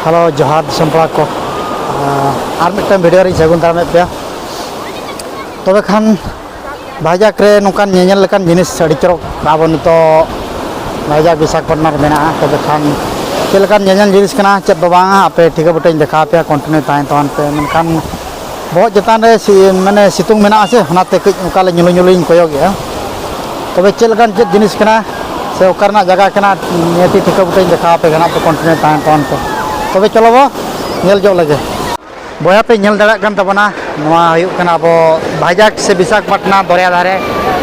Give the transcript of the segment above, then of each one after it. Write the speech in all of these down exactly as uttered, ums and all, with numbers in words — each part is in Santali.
ᱦᱮᱞᱳ, ᱡᱚᱦᱟᱨ ᱫᱤᱥᱚᱢ ᱯᱟᱲᱟ ᱠᱚ᱾ ᱟᱨ ᱢᱤᱫᱴᱟᱝ ᱵᱷᱤᱰᱤᱭᱳ ᱨᱤᱧ ᱥᱟᱹᱜᱩᱱ ᱫᱟᱨᱟᱢᱮᱫ ᱯᱮᱭᱟ᱾ ᱛᱚᱵᱮ ᱠᱷᱟᱱ ᱵᱷᱟᱭᱡᱟᱠ ᱨᱮ ᱱᱚᱝᱠᱟᱱ ᱧᱮᱧᱮᱞ ᱞᱮᱠᱟᱱ ᱡᱤᱱᱤᱥ ᱟᱹᱰᱤ ᱪᱚᱨᱚᱠ ᱟᱵᱚ ᱱᱤᱛᱚᱜ ᱵᱷᱟᱭᱡᱟᱠ ᱵᱤᱥᱟᱠᱷᱟᱯᱟᱴᱱᱟ ᱨᱮ ᱢᱮᱱᱟᱜᱼᱟ᱾ ᱛᱚᱵᱮ ᱠᱷᱟᱱ ᱪᱮᱫ ᱞᱮᱠᱟᱱ ᱧᱮᱧᱮᱞ ᱡᱤᱱᱤᱥ ᱠᱟᱱᱟ, ᱪᱮᱫ ᱫᱚ ᱵᱟᱝᱟ, ᱟᱯᱮ ᱴᱷᱤᱠᱟᱹ ᱵᱩᱴᱟᱹᱧ ᱫᱮᱠᱷᱟᱣ ᱟᱯᱮᱭᱟ, ᱠᱚᱱᱴᱤᱱᱤᱭᱩ ᱛᱟᱦᱮᱱ ᱛᱟᱵᱚᱱ ᱯᱮ᱾ ᱢᱮᱱᱠᱷᱟᱱ ᱵᱚᱦᱚᱜ ᱪᱮᱛᱟᱱ ᱨᱮ ᱥᱤ-, ᱢᱟᱱᱮ ᱥᱤᱛᱩᱝ ᱢᱮᱱᱟᱜᱼᱟ ᱥᱮ, ᱚᱱᱟᱛᱮ ᱠᱟᱹᱡ ᱚᱱᱠᱟ ᱞᱮ ᱧᱩᱞᱩ ᱧᱩᱞᱩᱧ ᱠᱚᱭᱚᱜᱮᱜᱼᱟ᱾ ᱛᱚᱵᱮ ᱪᱮᱫ ᱞᱮᱠᱟᱱ ᱪᱮᱫ ᱡᱤᱱᱤᱥ ᱠᱟᱱᱟ ᱥᱮ ᱚᱠᱟ ᱨᱮᱱᱟᱜ ᱡᱟᱭᱜᱟ ᱠᱟᱱᱟ, ᱱᱤᱭᱟᱹᱛᱤ ᱴᱷᱤᱠᱟᱹ ᱵᱩᱴᱟᱹᱧ ᱫᱮᱠᱷᱟᱣ ᱟᱯᱮ ᱠᱟᱱᱟ, ᱟᱯᱮ ᱠᱚᱱᱴᱤᱱᱤᱭᱩ ᱛᱟᱦᱮᱱ ᱛᱟᱵᱚᱱ ᱯᱮ᱾ ᱛᱚᱵᱮ ᱪᱚᱞᱚ ᱵᱚ ᱧᱮᱞ ᱧᱚᱜ ᱞᱮᱜᱮ᱾ ᱵᱚᱭᱦᱟ ᱯᱮ ᱧᱮᱞ ᱫᱟᱲᱮᱭᱟᱜ ᱠᱟᱱ ᱛᱟᱵᱚᱱᱟ, ᱱᱚᱣᱟ ᱦᱩᱭᱩᱜ ᱠᱟᱱᱟ ᱟᱵᱚ ᱵᱷᱟᱭᱡᱟᱠ ᱥᱮ ᱵᱤᱥᱟᱠᱷᱟᱯᱟᱴᱱᱟ ᱫᱚᱨᱭᱟ ᱫᱷᱟᱨᱮ᱾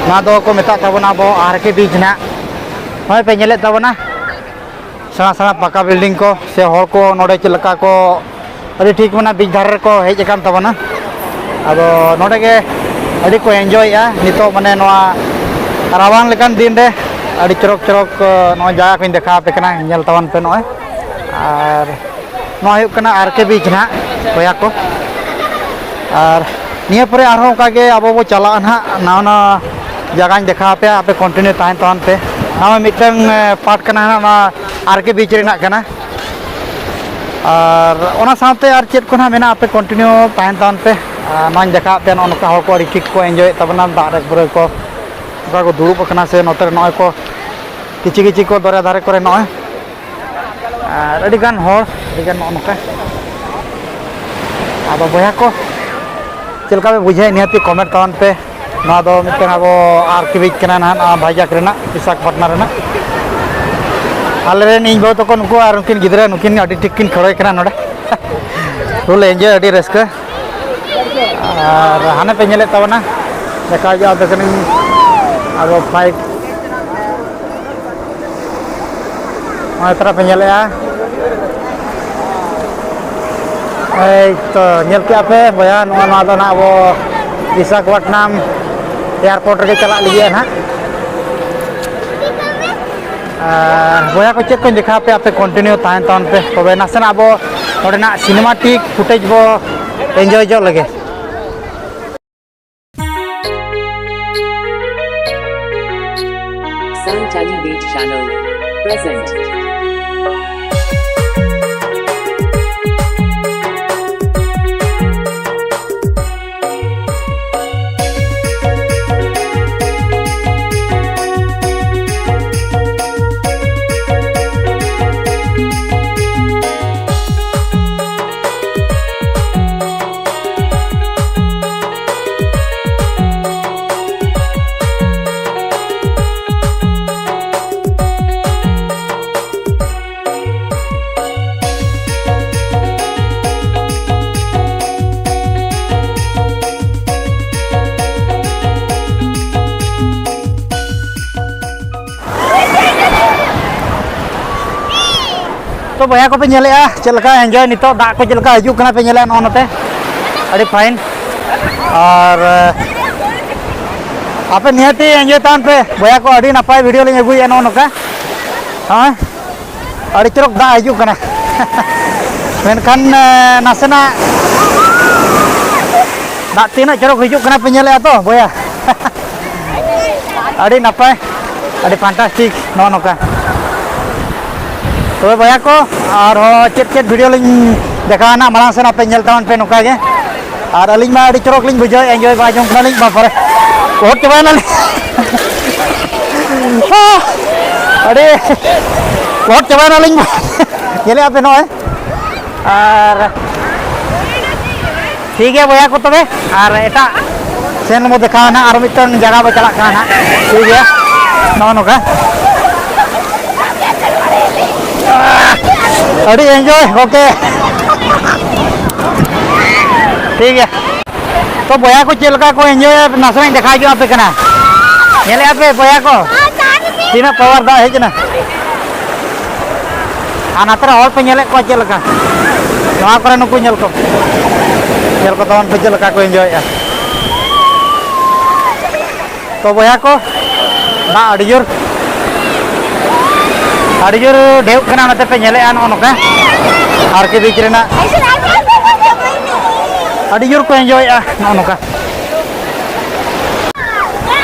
ᱱᱚᱣᱟ ᱫᱚ ᱠᱚ ᱢᱮᱛᱟᱜ ᱛᱟᱵᱚᱱᱟ ᱟᱵᱚ ᱟᱨ ᱠᱮ ᱵᱤᱪ ᱱᱟᱜ᱾ ᱱᱚᱜᱼᱚᱭ ᱯᱮ ᱧᱮᱞᱮᱫ ᱛᱟᱵᱚᱱᱟ ᱥᱮᱬᱟ ᱥᱮᱬᱟ ᱯᱟᱠᱟ ᱵᱤᱞᱰᱤᱝ ᱠᱚ, ᱥᱮ ᱦᱚᱲ ᱠᱚ ᱱᱚᱰᱮ ᱪᱮᱫ ᱞᱮᱠᱟ ᱠᱚ, ᱟᱹᱰᱤ ᱴᱷᱤᱠ ᱢᱮᱱᱟᱜᱼᱟ, ᱵᱤᱪ ᱫᱷᱟᱨᱮ ᱨᱮᱠᱚ ᱦᱮᱡ ᱟᱠᱟᱱ ᱛᱟᱵᱚᱱᱟ᱾ ᱟᱫᱚ ᱱᱚᱰᱮ ᱜᱮ ᱟᱹᱰᱤ ᱠᱚ ᱮᱱᱡᱚᱭᱮᱫᱼᱟ ᱱᱤᱛᱚᱜ, ᱢᱟᱱᱮ ᱱᱚᱣᱟ ᱨᱟᱵᱟᱝ ᱞᱮᱠᱟᱱ ᱫᱤᱱ ᱨᱮ ᱟᱹᱰᱤ ᱪᱚᱨᱚᱠ ᱪᱚᱨᱚᱠ, ᱱᱚᱜᱼᱚᱭ ᱡᱟᱭᱜᱟ ᱠᱚᱧ ᱫᱮᱠᱷᱟᱣ ᱟᱯᱮ ᱠᱟᱱᱟ, ᱧᱮᱞ ᱛᱟᱵᱚᱱ ᱯᱮ ᱱᱚᱜᱼᱚᱭ᱾ ᱟᱨ ᱱᱚᱣᱟ ᱦᱩᱭᱩᱜ ᱠᱟᱱᱟ ᱟᱨ ᱠᱮ ᱵᱤᱪ ᱱᱟᱦᱟᱜ, ᱵᱚᱭᱦᱟ ᱠᱚ᱾ ᱟᱨ ᱱᱤᱭᱟᱹ ᱯᱚᱨᱮ ᱟᱨᱦᱚᱸ ᱚᱱᱠᱟ ᱜᱮ ᱟᱵᱚ ᱵᱚ ᱪᱟᱞᱟᱜᱼᱟ ᱱᱟᱦᱟᱜ, ᱱᱟᱣᱟ ᱱᱟᱣᱟ ᱡᱟᱭᱜᱟᱧ ᱫᱮᱠᱷᱟᱣ ᱟᱯᱮᱭᱟ, ᱟᱯᱮ ᱠᱚᱱᱴᱤᱱᱤᱭᱩ ᱛᱟᱦᱮᱱ ᱛᱟᱵᱚᱱ ᱯᱮ᱾ ᱱᱚᱣᱟ ᱢᱤᱫᱴᱟᱝ, ᱮ, ᱯᱟᱨᱴ ᱠᱟᱱᱟ ᱱᱟᱦᱟᱜ, ᱱᱚᱣᱟ ᱟᱨ ᱠᱮ ᱵᱤᱪ ᱨᱮᱱᱟᱜ ᱠᱟᱱᱟ᱾ ᱟᱨ ᱚᱱᱟ ᱥᱟᱶᱛᱮ ᱟᱨ ᱪᱮᱫ ᱠᱚ ᱱᱟᱦᱟᱜ ᱢᱮᱱᱟᱜᱼᱟ, ᱟᱯᱮ ᱠᱚᱱᱴᱤᱱᱤᱭᱩ ᱛᱟᱦᱮᱱ ᱛᱟᱵᱚᱱ ᱯᱮ᱾ ᱟᱨ ᱱᱚᱣᱟᱧ ᱫᱮᱠᱷᱟᱣ ᱟᱯᱮᱭᱟ, ᱱᱚᱜᱼᱚ ᱱᱚᱝᱠᱟ ᱦᱚᱲ ᱠᱚ ᱟᱹᱰᱤ ᱴᱷᱤᱠ ᱠᱚ ᱮᱱᱡᱚᱭᱮᱫ ᱛᱟᱵᱚᱱᱟ, ᱫᱟᱜ ᱨᱮ ᱯᱩᱨᱟᱹ ᱠᱚ ᱚᱱᱠᱟ ᱠᱚ ᱫᱩᱲᱩᱵ ᱟᱠᱟᱱᱟ, ᱥᱮ ᱱᱚᱛᱮ ᱨᱮ ᱱᱚᱜᱼᱚᱭ ᱠᱚ ᱠᱤᱪᱷᱤ ᱠᱤᱪᱷᱤ ᱠᱚ ᱫᱚᱨᱭᱟ ᱫᱷᱟᱨᱮ ᱠᱚᱨᱮ ᱱᱚᱜᱼᱚᱭ ᱟᱨ ᱟᱹᱰᱤ ᱜᱟᱱ ᱦᱚᱲ, ᱟᱹᱰᱤ ᱜᱟᱱ ᱱᱚᱜᱼᱚ ᱱᱚᱝᱠᱟ᱾ ᱟᱫᱚ ᱵᱚᱭᱦᱟ ᱠᱚ, ᱪᱮᱫ ᱞᱮᱠᱟ ᱯᱮ ᱵᱩᱡᱷᱟᱹᱣᱮᱫ, ᱱᱤᱦᱟᱹᱛᱤ ᱠᱚᱢᱮᱱᱴ ᱛᱟᱵᱚᱱ ᱯᱮ᱾ ᱱᱚᱣᱟ ᱫᱚ ᱢᱤᱫᱴᱟᱝ ᱟᱵᱚ ᱟᱨ ᱠᱮ ᱵᱤᱪ ᱠᱟᱱᱟ ᱱᱟᱦᱟᱜ, ᱱᱚᱣᱟ ᱵᱷᱟᱭᱡᱟᱠ ᱨᱮᱱᱟᱜ, ᱵᱤᱥᱟᱠᱷᱟᱯᱟᱴᱱᱟ ᱨᱮᱱᱟᱜ᱾ ᱟᱞᱮ ᱨᱮᱱ ᱤᱧ ᱵᱟᱹᱦᱩ ᱛᱟᱠᱚ ᱱᱩᱠᱩ ᱟᱨ ᱩᱱᱠᱤᱱ ᱜᱤᱫᱽᱨᱟᱹ, ᱱᱩᱠᱤᱱ ᱟᱹᱰᱤ ᱴᱷᱤᱠ ᱠᱤᱱ ᱠᱷᱮᱞᱳᱭ ᱠᱟᱱᱟ ᱱᱚᱰᱮ᱾ ᱯᱷᱩᱞ ᱮᱱᱡᱚᱭ, ᱟᱹᱰᱤ ᱨᱟᱹᱥᱠᱟᱹ᱾ ᱟᱨ ᱦᱟᱱᱮ ᱯᱮ ᱧᱮᱞᱮᱫ ᱛᱟᱵᱚᱱᱟ, ᱫᱮᱠᱷᱟᱣ ᱦᱚᱪᱚ ᱟᱯᱮ ᱠᱟᱹᱱᱟᱹᱧ ᱟᱵᱚ ᱯᱷᱞᱟᱭᱤᱴ᱾ ᱱᱚᱜᱼᱚᱭ ᱛᱚᱨᱟ ᱯᱮ ᱧᱮᱞᱮᱜᱼᱟ᱾ ᱮᱭ ᱛᱚ, ᱧᱮᱞ ᱠᱮᱜᱼᱟ ᱯᱮ ᱵᱚᱭᱦᱟ, ᱱᱚᱜᱼᱚ ᱱᱚᱣᱟ ᱫᱚ ᱱᱟᱜ ᱟᱵᱚ ᱵᱤᱥᱟᱠᱷᱟᱯᱟᱴᱱᱟᱢ ᱮᱭᱟᱨᱯᱳᱨᱴ ᱨᱮᱜᱮ ᱪᱟᱞᱟᱜ ᱞᱟᱹᱜᱤᱫ ᱱᱟᱜ᱾ ᱟᱨ ᱵᱚᱭᱦᱟ ᱠᱚ, ᱪᱮᱫ ᱠᱚᱧ ᱫᱮᱠᱷᱟᱣ ᱯᱮᱭᱟ, ᱟᱯᱮ ᱠᱚᱱᱴᱤᱱᱤᱭᱩ ᱛᱟᱦᱮᱱ ᱛᱟᱵᱚᱱ ᱯᱮ, ᱛᱚᱵᱮ ᱱᱟᱥᱮᱱᱟᱜ ᱟᱵᱚ ᱚᱸᱰᱮᱱᱟᱜ ᱥᱤᱱᱮᱢᱟᱴᱤᱠ ᱯᱷᱩᱴᱮᱡᱽ ᱵᱚ ᱮᱱᱡᱚᱭ ᱧᱚᱜ ᱞᱮᱜᱮ᱾ Sun Tally Beat Channel present. ᱵᱚᱭᱦᱟ ᱠᱚᱯᱮ ᱧᱮᱞᱮᱜᱼᱟ ᱪᱮᱫ ᱞᱮᱠᱟ ᱮᱱᱡᱚᱭ ᱱᱤᱛᱚᱜ ᱫᱟᱜ ᱠᱚ ᱪᱮᱫ ᱞᱮᱠᱟ ᱦᱤᱡᱩᱜ ᱠᱟᱱᱟ ᱯᱮ ᱧᱮᱞᱮᱜᱼᱟ ᱱᱚᱜᱼᱚ ᱱᱚᱛᱮ, ᱟᱹᱰᱤ ᱯᱷᱟᱭᱤᱱ᱾ ᱟᱨ ᱟᱯᱮ ᱱᱤᱦᱟᱹᱛᱤ ᱮᱱᱡᱚᱭ ᱛᱟᱵᱚᱱ ᱯᱮ ᱵᱚᱭᱦᱟ ᱠᱚ, ᱟᱹᱰᱤ ᱱᱟᱯᱟᱭ ᱵᱷᱤᱰᱤᱭᱳ ᱞᱤᱧ ᱟᱹᱜᱩᱭᱮᱫᱼᱟ ᱱᱚᱜᱼᱚ ᱱᱚᱝᱠᱟ᱾ ᱦᱮᱸ, ᱟᱹᱰᱤ ᱪᱚᱨᱚᱠ ᱫᱟᱜ ᱦᱤᱡᱩᱜ ᱠᱟᱱᱟ᱾ ᱢᱮᱱᱠᱷᱟᱱ ᱱᱟᱥᱮᱱᱟᱜ ᱫᱟᱜ ᱛᱤᱱᱟᱹᱜ ᱪᱚᱨᱚᱠ ᱦᱤᱡᱩᱜ ᱠᱟᱱᱟ ᱯᱮ ᱧᱮᱞᱮᱜᱼᱟ ᱛᱚ ᱵᱚᱭᱦᱟ᱾ ᱟᱹᱰᱤ ᱱᱟᱯᱟᱭ, ᱟᱹᱰᱤ ᱯᱷᱟᱱᱴᱟᱥᱴᱤᱠ ᱱᱚᱜᱼᱚ ᱱᱚᱝᱠᱟ᱾ ᱛᱚᱵᱮ ᱵᱚᱭᱦᱟ ᱠᱚ, ᱟᱨᱦᱚᱸ ᱪᱮᱫ ᱪᱮᱫ ᱵᱷᱤᱰᱤᱭᱳ ᱞᱤᱧ ᱫᱮᱠᱷᱟᱣᱟ ᱱᱟᱜ, ᱢᱟᱲᱟᱝ ᱥᱮᱱ ᱟᱯᱮ ᱧᱮᱞ ᱛᱟᱵᱚᱱ ᱯᱮ ᱱᱚᱝᱠᱟ ᱜᱮ᱾ ᱟᱨ ᱟᱹᱞᱤᱧ ᱢᱟ ᱟᱹᱰᱤ ᱪᱚᱨᱚᱠ ᱞᱤᱧ ᱵᱩᱡᱷᱟᱹᱣᱮᱫᱼᱟ, ᱮᱱᱡᱚᱭ ᱵᱟᱲᱟ ᱡᱚᱝ ᱠᱟᱱᱟᱞᱤᱧ᱾ ᱵᱟᱯᱨᱮ, ᱞᱚᱦᱚᱫ ᱪᱟᱵᱟᱭᱮᱱᱟᱞᱤᱧ᱾ ᱟᱹᱰᱤ ᱞᱚᱦᱚᱫ ᱪᱟᱵᱟᱭᱮᱱᱟᱞᱤᱧ᱾ ᱧᱮᱞᱮᱫᱼᱟ ᱯᱮ ᱱᱚᱜᱼᱚᱭ᱾ ᱟᱨ ᱴᱷᱤᱠ ᱜᱮᱭᱟ ᱵᱚᱭᱦᱟ ᱠᱚ, ᱛᱚᱵᱮ ᱟᱨ ᱮᱴᱟᱜ ᱥᱮᱱ ᱵᱚ ᱫᱮᱠᱷᱟᱣᱟ ᱱᱟᱦᱟᱜ, ᱟᱨ ᱢᱤᱫᱴᱟᱝ ᱡᱟᱭᱜᱟ ᱵᱚ ᱪᱟᱞᱟᱜ ᱠᱟᱱᱟ ᱱᱟᱦᱟᱜ᱾ ᱴᱷᱤᱠ ᱜᱮᱭᱟ, ᱱᱚᱜᱼᱚ ᱱᱚᱝᱠᱟ᱾ ᱟᱹᱰᱤ ᱮᱱᱡᱚᱭ ᱜᱚᱢᱠᱮ᱾ ᱴᱷᱤᱠ ᱜᱮᱭᱟ, ᱛᱚ ᱵᱚᱭᱦᱟ ᱠᱚ ᱪᱮᱫ ᱞᱮᱠᱟ ᱠᱚ ᱮᱱᱡᱚᱭᱟ ᱱᱟᱥᱮᱱᱟᱜ ᱤᱧ ᱫᱮᱠᱷᱟᱣ ᱧᱚᱜ ᱟᱯᱮ ᱠᱟᱱᱟ᱾ ᱧᱮᱞᱮᱫᱼᱟ ᱯᱮ ᱵᱚᱭᱦᱟ ᱠᱚ, ᱛᱤᱱᱟᱹᱜ ᱯᱟᱣᱟᱨ ᱫᱟᱜ ᱦᱮᱡ ᱮᱱᱟ᱾ ᱟᱨ ᱱᱚᱛᱮ ᱨᱮ ᱦᱚᱲ ᱯᱮ ᱧᱮᱞᱮᱫ ᱠᱚᱣᱟ ᱪᱮᱫ ᱞᱮᱠᱟ? ᱱᱚᱣᱟ ᱠᱚᱨᱮ ᱱᱩᱠᱩ ᱧᱮᱞ ᱠᱚ, ᱧᱮᱞ ᱠᱚ ᱛᱟᱵᱚᱱ ᱯᱮ ᱪᱮᱫ ᱞᱮᱠᱟ ᱠᱚ ᱮᱱᱡᱚᱭᱮᱫᱼᱟ᱾ ᱛᱚ ᱵᱚᱭᱦᱟ ᱠᱚ, ᱫᱟᱜ ᱟᱹᱰᱤ ᱡᱳᱨ, ᱟᱹᱰᱤ ᱡᱳᱨ ᱰᱷᱮᱣᱚᱜ ᱠᱟᱱᱟ, ᱚᱱᱟᱛᱮ ᱯᱮ ᱧᱮᱞᱮᱫᱼᱟ ᱱᱚᱜᱼᱚ ᱱᱚᱝᱠᱟ ᱟᱨ ᱠᱮ ᱵᱤᱪ ᱨᱮᱱᱟᱜ ᱟᱹᱰᱤ ᱡᱳᱨ ᱠᱚ ᱮᱱᱡᱚᱭᱮᱫᱼᱟ ᱱᱚᱜᱼᱚ ᱱᱚᱝᱠᱟ᱾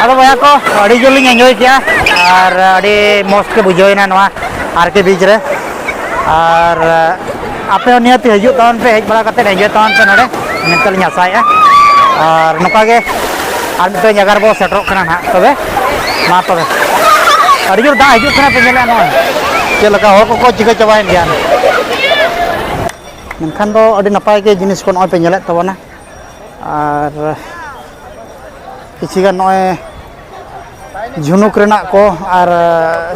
ᱟᱫᱚ ᱵᱚᱭᱦᱟ ᱠᱚ, ᱟᱹᱰᱤ ᱡᱳᱨ ᱞᱤᱧ ᱮᱱᱡᱚᱭ ᱠᱮᱜᱼᱟ ᱟᱨ ᱟᱹᱰᱤ ᱢᱚᱡᱽ ᱜᱮ ᱵᱩᱡᱷᱟᱹᱣ ᱮᱱᱟ ᱱᱚᱣᱟ ᱟᱨ ᱠᱮ ᱵᱤᱪ ᱨᱮ᱾ ᱟᱨ ᱟᱯᱮ ᱦᱚᱸ ᱱᱤᱦᱟᱹᱛ ᱦᱤᱡᱩᱜ ᱛᱟᱵᱚᱱ ᱯᱮ, ᱦᱮᱡ ᱵᱟᱲᱟ ᱠᱟᱛᱮ ᱮᱱᱡᱚᱭ ᱛᱟᱵᱚᱱ ᱯᱮ ᱱᱚᱰᱮ, ᱢᱮᱱᱛᱮ ᱞᱤᱧ ᱟᱥᱟᱭᱮᱫᱼᱟ᱾ ᱟᱨ ᱱᱚᱝᱠᱟ ᱜᱮ ᱟᱨ ᱢᱤᱫᱴᱮᱱ ᱡᱟᱭᱜᱟ ᱨᱮᱵᱚ ᱥᱮᱴᱮᱨᱚᱜ ᱠᱟᱱᱟ ᱱᱟᱦᱟᱜ᱾ ᱛᱚᱵᱮ ᱢᱟ ᱛᱚᱵᱮ, ᱟᱹᱰᱤ ᱡᱳᱨ ᱫᱟᱜ ᱦᱤᱡᱩᱜ ᱠᱟᱱᱟ ᱯᱮ ᱧᱮᱞᱮᱫᱼᱟ ᱱᱚᱜᱼᱚᱭ ᱪᱮᱫ ᱞᱮᱠᱟ ᱦᱚᱲ ᱠᱚᱠᱚ ᱪᱤᱠᱟᱹ ᱪᱟᱵᱟᱭᱮᱱ ᱜᱮᱭᱟ᱾ ᱢᱮᱱᱠᱷᱟᱱ ᱫᱚ ᱟᱹᱰᱤ ᱱᱟᱯᱟᱭ ᱜᱮ ᱡᱤᱱᱤᱥ ᱠᱚ ᱱᱚᱜᱼᱚᱭ ᱯᱮ ᱧᱮᱞᱮᱫ ᱛᱟᱵᱚᱱᱟ᱾ ᱟᱨ ᱠᱤᱪᱷᱩ ᱜᱟᱱ ᱱᱚᱜᱼᱚᱭ ᱡᱷᱩᱱᱩᱠ ᱨᱮᱱᱟᱜ ᱠᱚ ᱟᱨ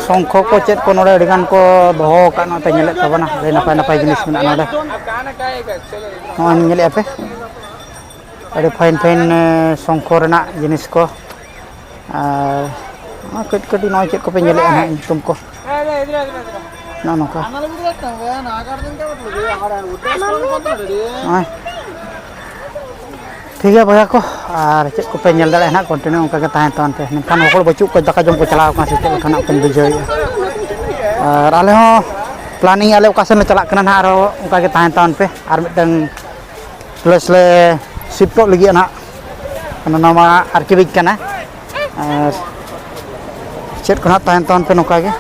ᱥᱚᱝᱠᱷᱚ ᱠᱚ ᱪᱮᱫ ᱠᱚ ᱱᱚᱰᱮ ᱟᱹᱰᱤ ᱜᱟᱱ ᱠᱚ ᱫᱚᱦᱚ ᱟᱠᱟᱫ, ᱱᱚᱜᱼᱚᱭ ᱯᱮ ᱧᱮᱞᱮᱫ ᱛᱟᱵᱚᱱᱟ, ᱟᱹᱰᱤ ᱱᱟᱯᱟᱭ ᱱᱟᱯᱟᱭ ᱡᱤᱱᱤᱥ ᱢᱮᱱᱟᱜᱼᱟ ᱱᱚᱰᱮ᱾ ᱱᱚᱜᱼᱚᱭ ᱧᱮᱞᱮᱫᱼᱟ ᱯᱮ, ᱟᱹᱰᱤ ᱯᱷᱟᱭᱤᱱ ᱯᱷᱟᱭᱤᱱ, ᱮ, ᱥᱚᱝᱠᱷᱚ ᱨᱮᱱᱟᱜ ᱡᱤᱱᱤᱥ ᱠᱚ᱾ ᱟᱨ ᱱᱚᱣᱟ ᱠᱟᱹᱴᱤᱡ ᱠᱟᱹᱴᱤᱡ ᱱᱚᱜᱼᱚᱭ ᱪᱮᱫ ᱠᱚᱯᱮ ᱧᱮᱞᱮᱫᱼᱟ ᱦᱟᱸᱜ ᱧᱩᱛᱩᱢ ᱠᱚ᱾ ᱱᱚᱜᱼᱚ ᱱᱚᱝᱠᱟ᱾ ᱱᱚᱜᱼᱚᱭ᱾ ᱴᱷᱤᱠ ᱜᱮᱭᱟ ᱵᱚᱭᱦᱟ ᱠᱚ, ᱟᱨ ᱪᱮᱫ ᱠᱚᱯᱮ ᱧᱮᱞ ᱫᱟᱲᱮᱭᱟᱜᱼᱟ ᱱᱟᱦᱟᱜ, continue ᱚᱱᱠᱟ ᱜᱮ ᱛᱟᱦᱮᱱ ᱛᱟᱵᱚᱱ ᱯᱮ᱾ ᱢᱮᱱᱠᱷᱟᱱ ᱦᱚᱲ ᱵᱟᱹᱪᱩᱜ ᱠᱚ, ᱫᱟᱠᱟ ᱡᱚᱢ ᱠᱚ ᱪᱟᱞᱟᱣ ᱠᱟᱱᱟ ᱥᱮ ᱪᱮᱫ ᱞᱮᱠᱟ ᱱᱟᱜ ᱯᱮ ᱵᱩᱡᱷᱟᱹᱣᱮᱫᱼᱟ? ᱟᱨ ᱟᱞᱮ ᱦᱚᱸ planning ᱟᱞᱮ ᱚᱠᱟ ᱥᱮᱫ ᱞᱮ ᱪᱟᱞᱟᱜ ᱠᱟᱱᱟ ᱱᱟᱦᱟᱜ, ᱟᱨᱦᱚᱸ ᱚᱱᱠᱟ ᱜᱮ ᱛᱟᱦᱮᱱ ᱛᱟᱵᱚᱱ ᱯᱮ᱾ ᱟᱨ ᱢᱤᱫᱴᱟᱝ place ᱞᱮ shift ᱚᱜ ᱞᱟᱹᱜᱤᱫ ᱱᱟᱦᱟᱜ, ᱚᱱᱟ ᱱᱚᱣᱟ ᱟᱨᱠᱤ ᱵᱤᱪ ᱠᱟᱱᱟ᱾ ᱟᱨ ᱪᱮᱫ ᱠᱚ ᱱᱟᱦᱟᱜ ᱛᱟᱦᱮᱱ ᱛᱟᱵᱚᱱ ᱯᱮ ᱱᱚᱝᱠᱟ ᱜᱮ᱾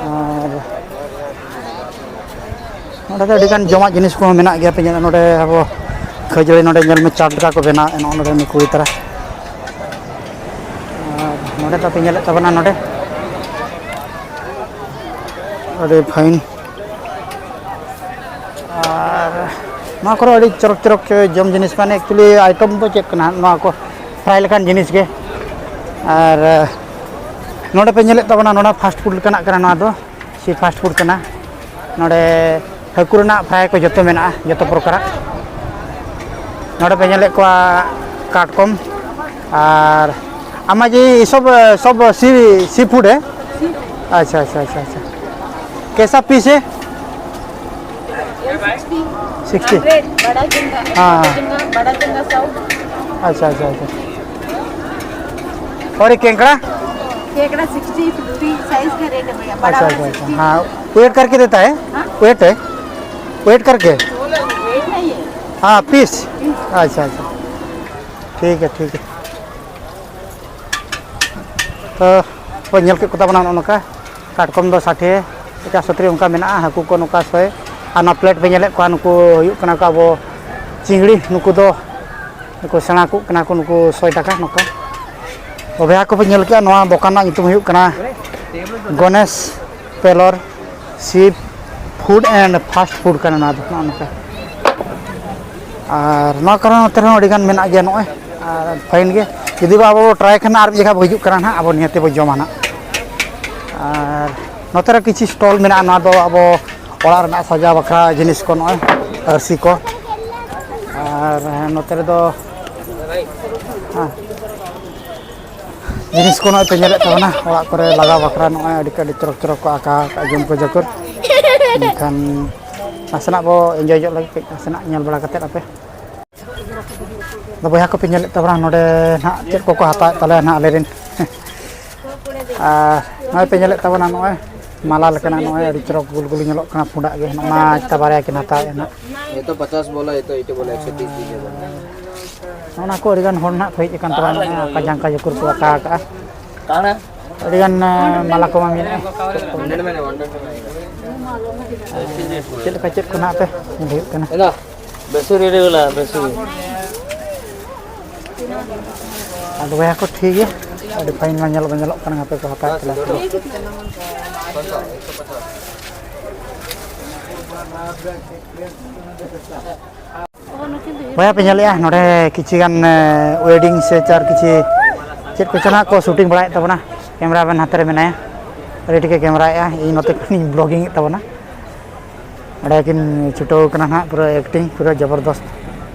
ᱟᱨ ᱱᱚᱸᱰᱮ ᱫᱚ ᱟᱹᱰᱤᱜᱟᱱ ᱡᱚᱢᱟᱜ ᱡᱤᱱᱤᱥ ᱠᱚᱦᱚᱸ ᱢᱮᱱᱟᱜ ᱜᱮᱭᱟ᱾ ᱯᱮ ᱧᱮᱞᱟ ᱱᱚᱸᱰᱮ ᱟᱵᱚ ᱠᱷᱟᱹᱡᱟᱹᱲᱤ, ᱱᱚᱸᱰᱮ ᱧᱮᱞ ᱢᱮ ᱪᱟᱴ ᱞᱮᱠᱟ ᱠᱚ ᱵᱮᱱᱟᱣᱮᱫᱼᱟ ᱱᱚᱜᱼᱚ ᱱᱚᱸᱰᱮ ᱱᱩᱠᱩ ᱛᱟᱨᱟ᱾ ᱟᱨ ᱱᱚᱸᱰᱮ ᱛᱟᱯᱮ ᱧᱮᱞᱮᱫ ᱛᱟᱵᱚᱱᱟ ᱱᱚᱸᱰᱮ ᱟᱹᱰᱤ fine᱾ ᱟᱨ ᱱᱚᱣᱟ ᱠᱚᱨᱮ ᱟᱹᱰᱤ ᱪᱚᱨᱚᱠ ᱪᱚᱨᱚᱠ ᱡᱚᱢ ᱡᱤᱱᱤᱥ, ᱢᱟᱱᱮ actually item ᱫᱚ ᱪᱮᱫ ᱠᱟᱱᱟ ᱱᱚᱣᱟ ᱠᱚ fry ᱞᱮᱠᱟᱱ ᱡᱤᱱᱤᱥ ᱜᱮ᱾ ᱟᱨ ᱱᱚᱸᱰᱮ ᱯᱮ ᱧᱮᱞᱮᱫ ᱛᱟᱵᱚᱱᱟ, ᱱᱚᱣᱟ fast food ᱞᱮᱠᱟᱱᱟᱜ ᱠᱟᱱᱟ ᱱᱚᱣᱟ ᱫᱚ, sea fast food ᱠᱟᱱᱟ᱾ ᱱᱚᱸᱰᱮ ᱦᱟᱹᱠᱩ ᱨᱮᱱᱟᱜ fry ᱠᱚ ᱡᱚᱛᱚ ᱢᱮᱱᱟᱜᱼᱟ, ᱡᱚᱛᱚ ᱯᱨᱚᱠᱟᱨᱟᱜ᱾ ᱱᱚᱸᱰᱮ ᱯᱮ ᱧᱮᱞᱮᱫ ᱠᱚᱣᱟ ᱠᱟᱴᱠᱚᱢ, ᱟᱨ ᱟᱢᱟᱜ ᱡᱮ ᱥᱚᱵ, ᱥᱚᱵ sea, sea food है? अच्छा, अच्छा, अच्छा, अच्छा। कैसा पीस है? सिक्सटी। हंड्रेड, बड़ा झींगा, हाँ। बड़ा झींगा, बड़ा झींगा सौ। अच्छा, अच्छा, अच्छा। और ये केंकड़ा? केकड़ा सिक्सटी, फिफ्टी साइज का रेट है भैया। बड़ा अच्छा, वाला अच्छा, अच्छा। सिक्सटी। हाँ, वेट करके देता है? हाँ। वेट है? वेट करके? वेट नहीं है। हाँ, पीस। अच्छा, अच्छा। ठीक है, ठीक है। ᱛᱚ, ᱯᱮ ᱧᱮᱞ ᱠᱮᱫ ᱠᱚ ᱛᱟᱵᱚᱱᱟ ᱱᱚᱜᱼᱚ ᱱᱚᱝᱠᱟ, ᱠᱟᱴᱠᱚᱢ ᱫᱚ ᱥᱟᱴᱷᱮ, ᱯᱚᱪᱟᱥ, ᱥᱚᱛᱛᱚᱨ ᱚᱱᱠᱟ ᱢᱮᱱᱟᱜᱼᱟ, ᱦᱟᱹᱠᱩ ᱠᱚ ᱱᱚᱝᱠᱟ ᱥᱚᱭ᱾ ᱟᱨ ᱱᱚᱣᱟ plate ᱯᱮ ᱧᱮᱞᱮᱫ ᱠᱚᱣᱟ, ᱱᱩᱠᱩ ᱦᱩᱭᱩᱜ ᱠᱟᱱᱟ ᱠᱚ ᱟᱵᱚ ᱪᱤᱝᱲᱤ, ᱱᱩᱠᱩ ᱫᱚ, ᱱᱩᱠᱩ ᱥᱮᱬᱟ ᱠᱚ ᱠᱟᱱᱟ ᱠᱚ, ᱱᱩᱠᱩ ᱥᱚᱭ ᱴᱟᱠᱟ ᱱᱚᱝᱠᱟ᱾ ᱛᱚᱵᱮ ᱦᱟᱸᱜ ᱠᱚᱯᱮ ᱧᱮᱞ ᱠᱮᱜᱼᱟ, ᱱᱚᱣᱟ ᱫᱚᱠᱟᱱ ᱨᱮᱱᱟᱜ ᱧᱩᱛᱩᱢ ᱦᱩᱭᱩᱜ ᱠᱟᱱᱟ ᱜᱚᱱᱮᱥ ᱯᱮᱞᱚᱨ ᱥᱤ ᱯᱷᱩᱰ ᱮᱱᱰ ᱯᱷᱟᱥᱴ ᱯᱷᱩᱰ ᱠᱟᱱᱟ ᱱᱚᱣᱟ ᱫᱚ, ᱱᱚᱜᱼᱚ ᱱᱚᱝᱠᱟ᱾ ᱟᱨ ᱱᱚᱣᱟ ᱠᱚᱨᱮ ᱱᱚᱛᱮ ᱨᱮᱦᱚᱸ ᱟᱹᱰᱤᱜᱟᱱ ᱢᱮᱱᱟᱜ ᱜᱮᱭᱟ ᱱᱚᱜᱼᱚᱭ, ᱟᱨ fine ᱜᱮ᱾ ᱡᱩᱫᱤ ᱵᱟ ᱟᱵᱚ ᱵᱚ try ᱠᱷᱟᱱ ᱟᱨ ᱢᱤᱫ ᱡᱟᱭᱜᱟ ᱵᱚ ᱦᱤᱡᱩᱜ ᱠᱟᱱᱟ ᱱᱟᱦᱟᱜ, ᱟᱵᱚ ᱱᱤᱦᱟᱹᱛᱤ ᱵᱚ ᱡᱚᱢᱟ ᱱᱟᱦᱟᱜ᱾ ᱟᱨ ᱱᱚᱛᱮ ᱨᱮ ᱠᱤᱪᱷᱩ stall ᱢᱮᱱᱟᱜᱼᱟ, ᱱᱚᱣᱟ ᱫᱚ ᱟᱵᱚ ᱚᱲᱟᱜ ᱨᱮᱱᱟᱜ ᱥᱟᱡᱟᱣ ᱵᱟᱠᱷᱨᱟ ᱡᱤᱱᱤᱥ ᱠᱚ, ᱱᱚᱜᱼᱚᱭ ᱟᱹᱨᱥᱤ ᱠᱚ᱾ ᱟᱨ ᱱᱚᱛᱮ ᱨᱮᱫᱚ, ᱦᱮᱸ, ᱡᱤᱱᱤᱥ ᱠᱚ ᱱᱚᱜᱼᱚᱭ ᱯᱮ ᱧᱮᱞᱮᱫ ᱛᱟᱵᱚᱱᱟ, ᱚᱲᱟᱜ ᱠᱚᱨᱮ ᱞᱟᱜᱟᱣ ᱵᱟᱠᱷᱨᱟ ᱱᱚᱜᱼᱚᱭ ᱟᱹᱰᱤ, ᱟᱹᱰᱤ ᱪᱚᱨᱚᱠ ᱪᱚᱨᱚᱠ ᱠᱚ ᱟᱸᱠᱟᱣ ᱟᱠᱟᱫ, ᱡᱚᱢ ᱠᱚ ᱡᱟᱹᱠᱩᱨ᱾ ᱮᱱᱠᱷᱟᱱ ᱱᱟᱥᱮᱱᱟᱜ ᱵᱚ enjoy ᱧᱚᱜ ᱞᱟᱹᱜᱤᱫ, ᱠᱟᱹᱡ ᱱᱟᱥᱮᱱᱟᱜ ᱧᱮᱞ ᱵᱟᱲᱟ ᱠᱟᱛᱮᱫ ᱟᱯᱮ᱾ ᱟᱫᱚ ᱵᱚᱭᱦᱟ ᱠᱚᱯᱮ ᱧᱮᱞᱮᱫ ᱛᱟᱵᱚᱱᱟ, ᱱᱚᱰᱮ ᱱᱟᱦᱟᱜ ᱪᱮᱫ ᱠᱚᱠᱚ ᱦᱟᱛᱟᱣᱮᱫ ᱛᱟᱞᱮᱭᱟ ᱱᱟᱦᱟᱜ ᱟᱞᱮᱨᱮᱱ᱾ ᱟᱨ ᱱᱚᱜᱼᱚᱭ ᱯᱮ ᱧᱮᱞᱮᱫ ᱛᱟᱵᱚᱱᱟ, ᱱᱚᱜᱼᱚᱭ ᱢᱟᱞᱟ ᱞᱮᱠᱟᱱᱟᱜ ᱱᱚᱜᱼᱚᱭ ᱟᱹᱰᱤ ᱪᱚᱨᱚᱠ ᱜᱩᱞ ᱜᱩᱞᱤ ᱧᱮᱞᱚᱜ ᱠᱟᱱᱟ, ᱯᱩᱸᱰᱟᱜ ᱜᱮ᱾ ᱱᱚᱜᱼᱚ ᱱᱟ ᱪᱮᱛᱟ ᱵᱟᱨᱭᱟ ᱠᱤᱱ ᱦᱟᱛᱟᱣᱮᱫᱼᱟ ᱱᱟᱦᱟᱜ᱾ ये तो पचास बोला, ये तो, ये तो बोला, एक सौ तीस दीजिए बोला। ᱱᱚᱜᱼᱚ ᱱᱟ ᱠᱚ ᱟᱹᱰᱤᱜᱟᱱ ᱦᱚᱲ ᱱᱟᱦᱟᱜ ᱠᱚ ᱦᱮᱡ ᱟᱠᱟᱱ ᱛᱟᱵᱚᱱᱟ, ᱱᱚᱜᱼᱚᱭ ᱚᱠᱟ ᱡᱟᱝᱠᱟ ᱡᱩᱠᱩᱨ ᱠᱚ ᱟᱠᱟ ᱟᱠᱟᱜᱼᱟ᱾ ᱟᱹᱰᱤᱜᱟᱱ, ᱮᱸ, ᱢᱟᱞᱟ ᱠᱚᱢᱟ ᱢᱮᱱᱟᱜᱼᱟ᱾ ᱪᱮᱫ ᱞᱮᱠᱟ ᱪᱮᱫ ᱠᱚ ᱱᱟᱦᱟᱜ ᱯᱮ ᱧᱮᱞ ᱦᱩᱭᱩᱜ ᱠᱟᱱᱟ? ᱵᱮᱥᱩᱨᱤ ᱨᱮ ᱵᱚᱞᱟ, ᱵᱮᱥᱩᱨᱤ᱾ ᱟᱫᱚ ᱵᱚᱭᱦᱟ ᱠᱚ, ᱴᱷᱤᱠ ᱜᱮᱭᱟ, ᱟᱹᱰᱤ fine ᱢᱟ ᱧᱮᱞᱚᱜ ᱢᱟ ᱧᱮᱞᱚᱜ ᱠᱟᱱᱟ, ᱟᱯᱮ ᱠᱚ ᱦᱟᱛᱟᱣ ᱠᱮᱫᱟ᱾ ᱵᱚᱭᱦᱟ ᱯᱮ ᱧᱮᱞᱮᱜᱼᱟ, ᱱᱚᱰᱮ ᱠᱤᱪᱷᱤ ᱜᱟᱱ, ᱮ, wedding ᱥᱮ ᱪᱟᱨ ᱠᱤᱪᱷᱤ ᱪᱮᱫ ᱠᱚᱪᱚ ᱱᱟᱦᱟᱜ ᱠᱚ shooting ᱵᱟᱲᱟᱭᱮᱫ ᱛᱟᱵᱚᱱᱟ᱾ Camera man ᱦᱟᱱᱛᱮ ᱨᱮ ᱢᱮᱱᱟᱭᱟ, ᱟᱹᱰᱤ ᱴᱷᱤᱠᱮ ᱠᱮᱢᱮᱨᱟᱭᱮᱫᱼᱟ, ᱤᱧ ᱱᱚᱛᱮ ᱠᱷᱚᱱᱤᱧ vlogging ᱮᱫ ᱛᱟᱵᱚᱱᱟ᱾ ᱚᱸᱰᱮ ᱠᱤᱱ ᱪᱷᱩᱴᱟᱹᱣ ᱠᱟᱱᱟ ᱱᱟᱦᱟᱜ, ᱯᱩᱨᱟᱹ acting ᱯᱩᱨᱟᱹ ᱡᱚᱵᱚᱨᱫᱚᱥᱛ᱾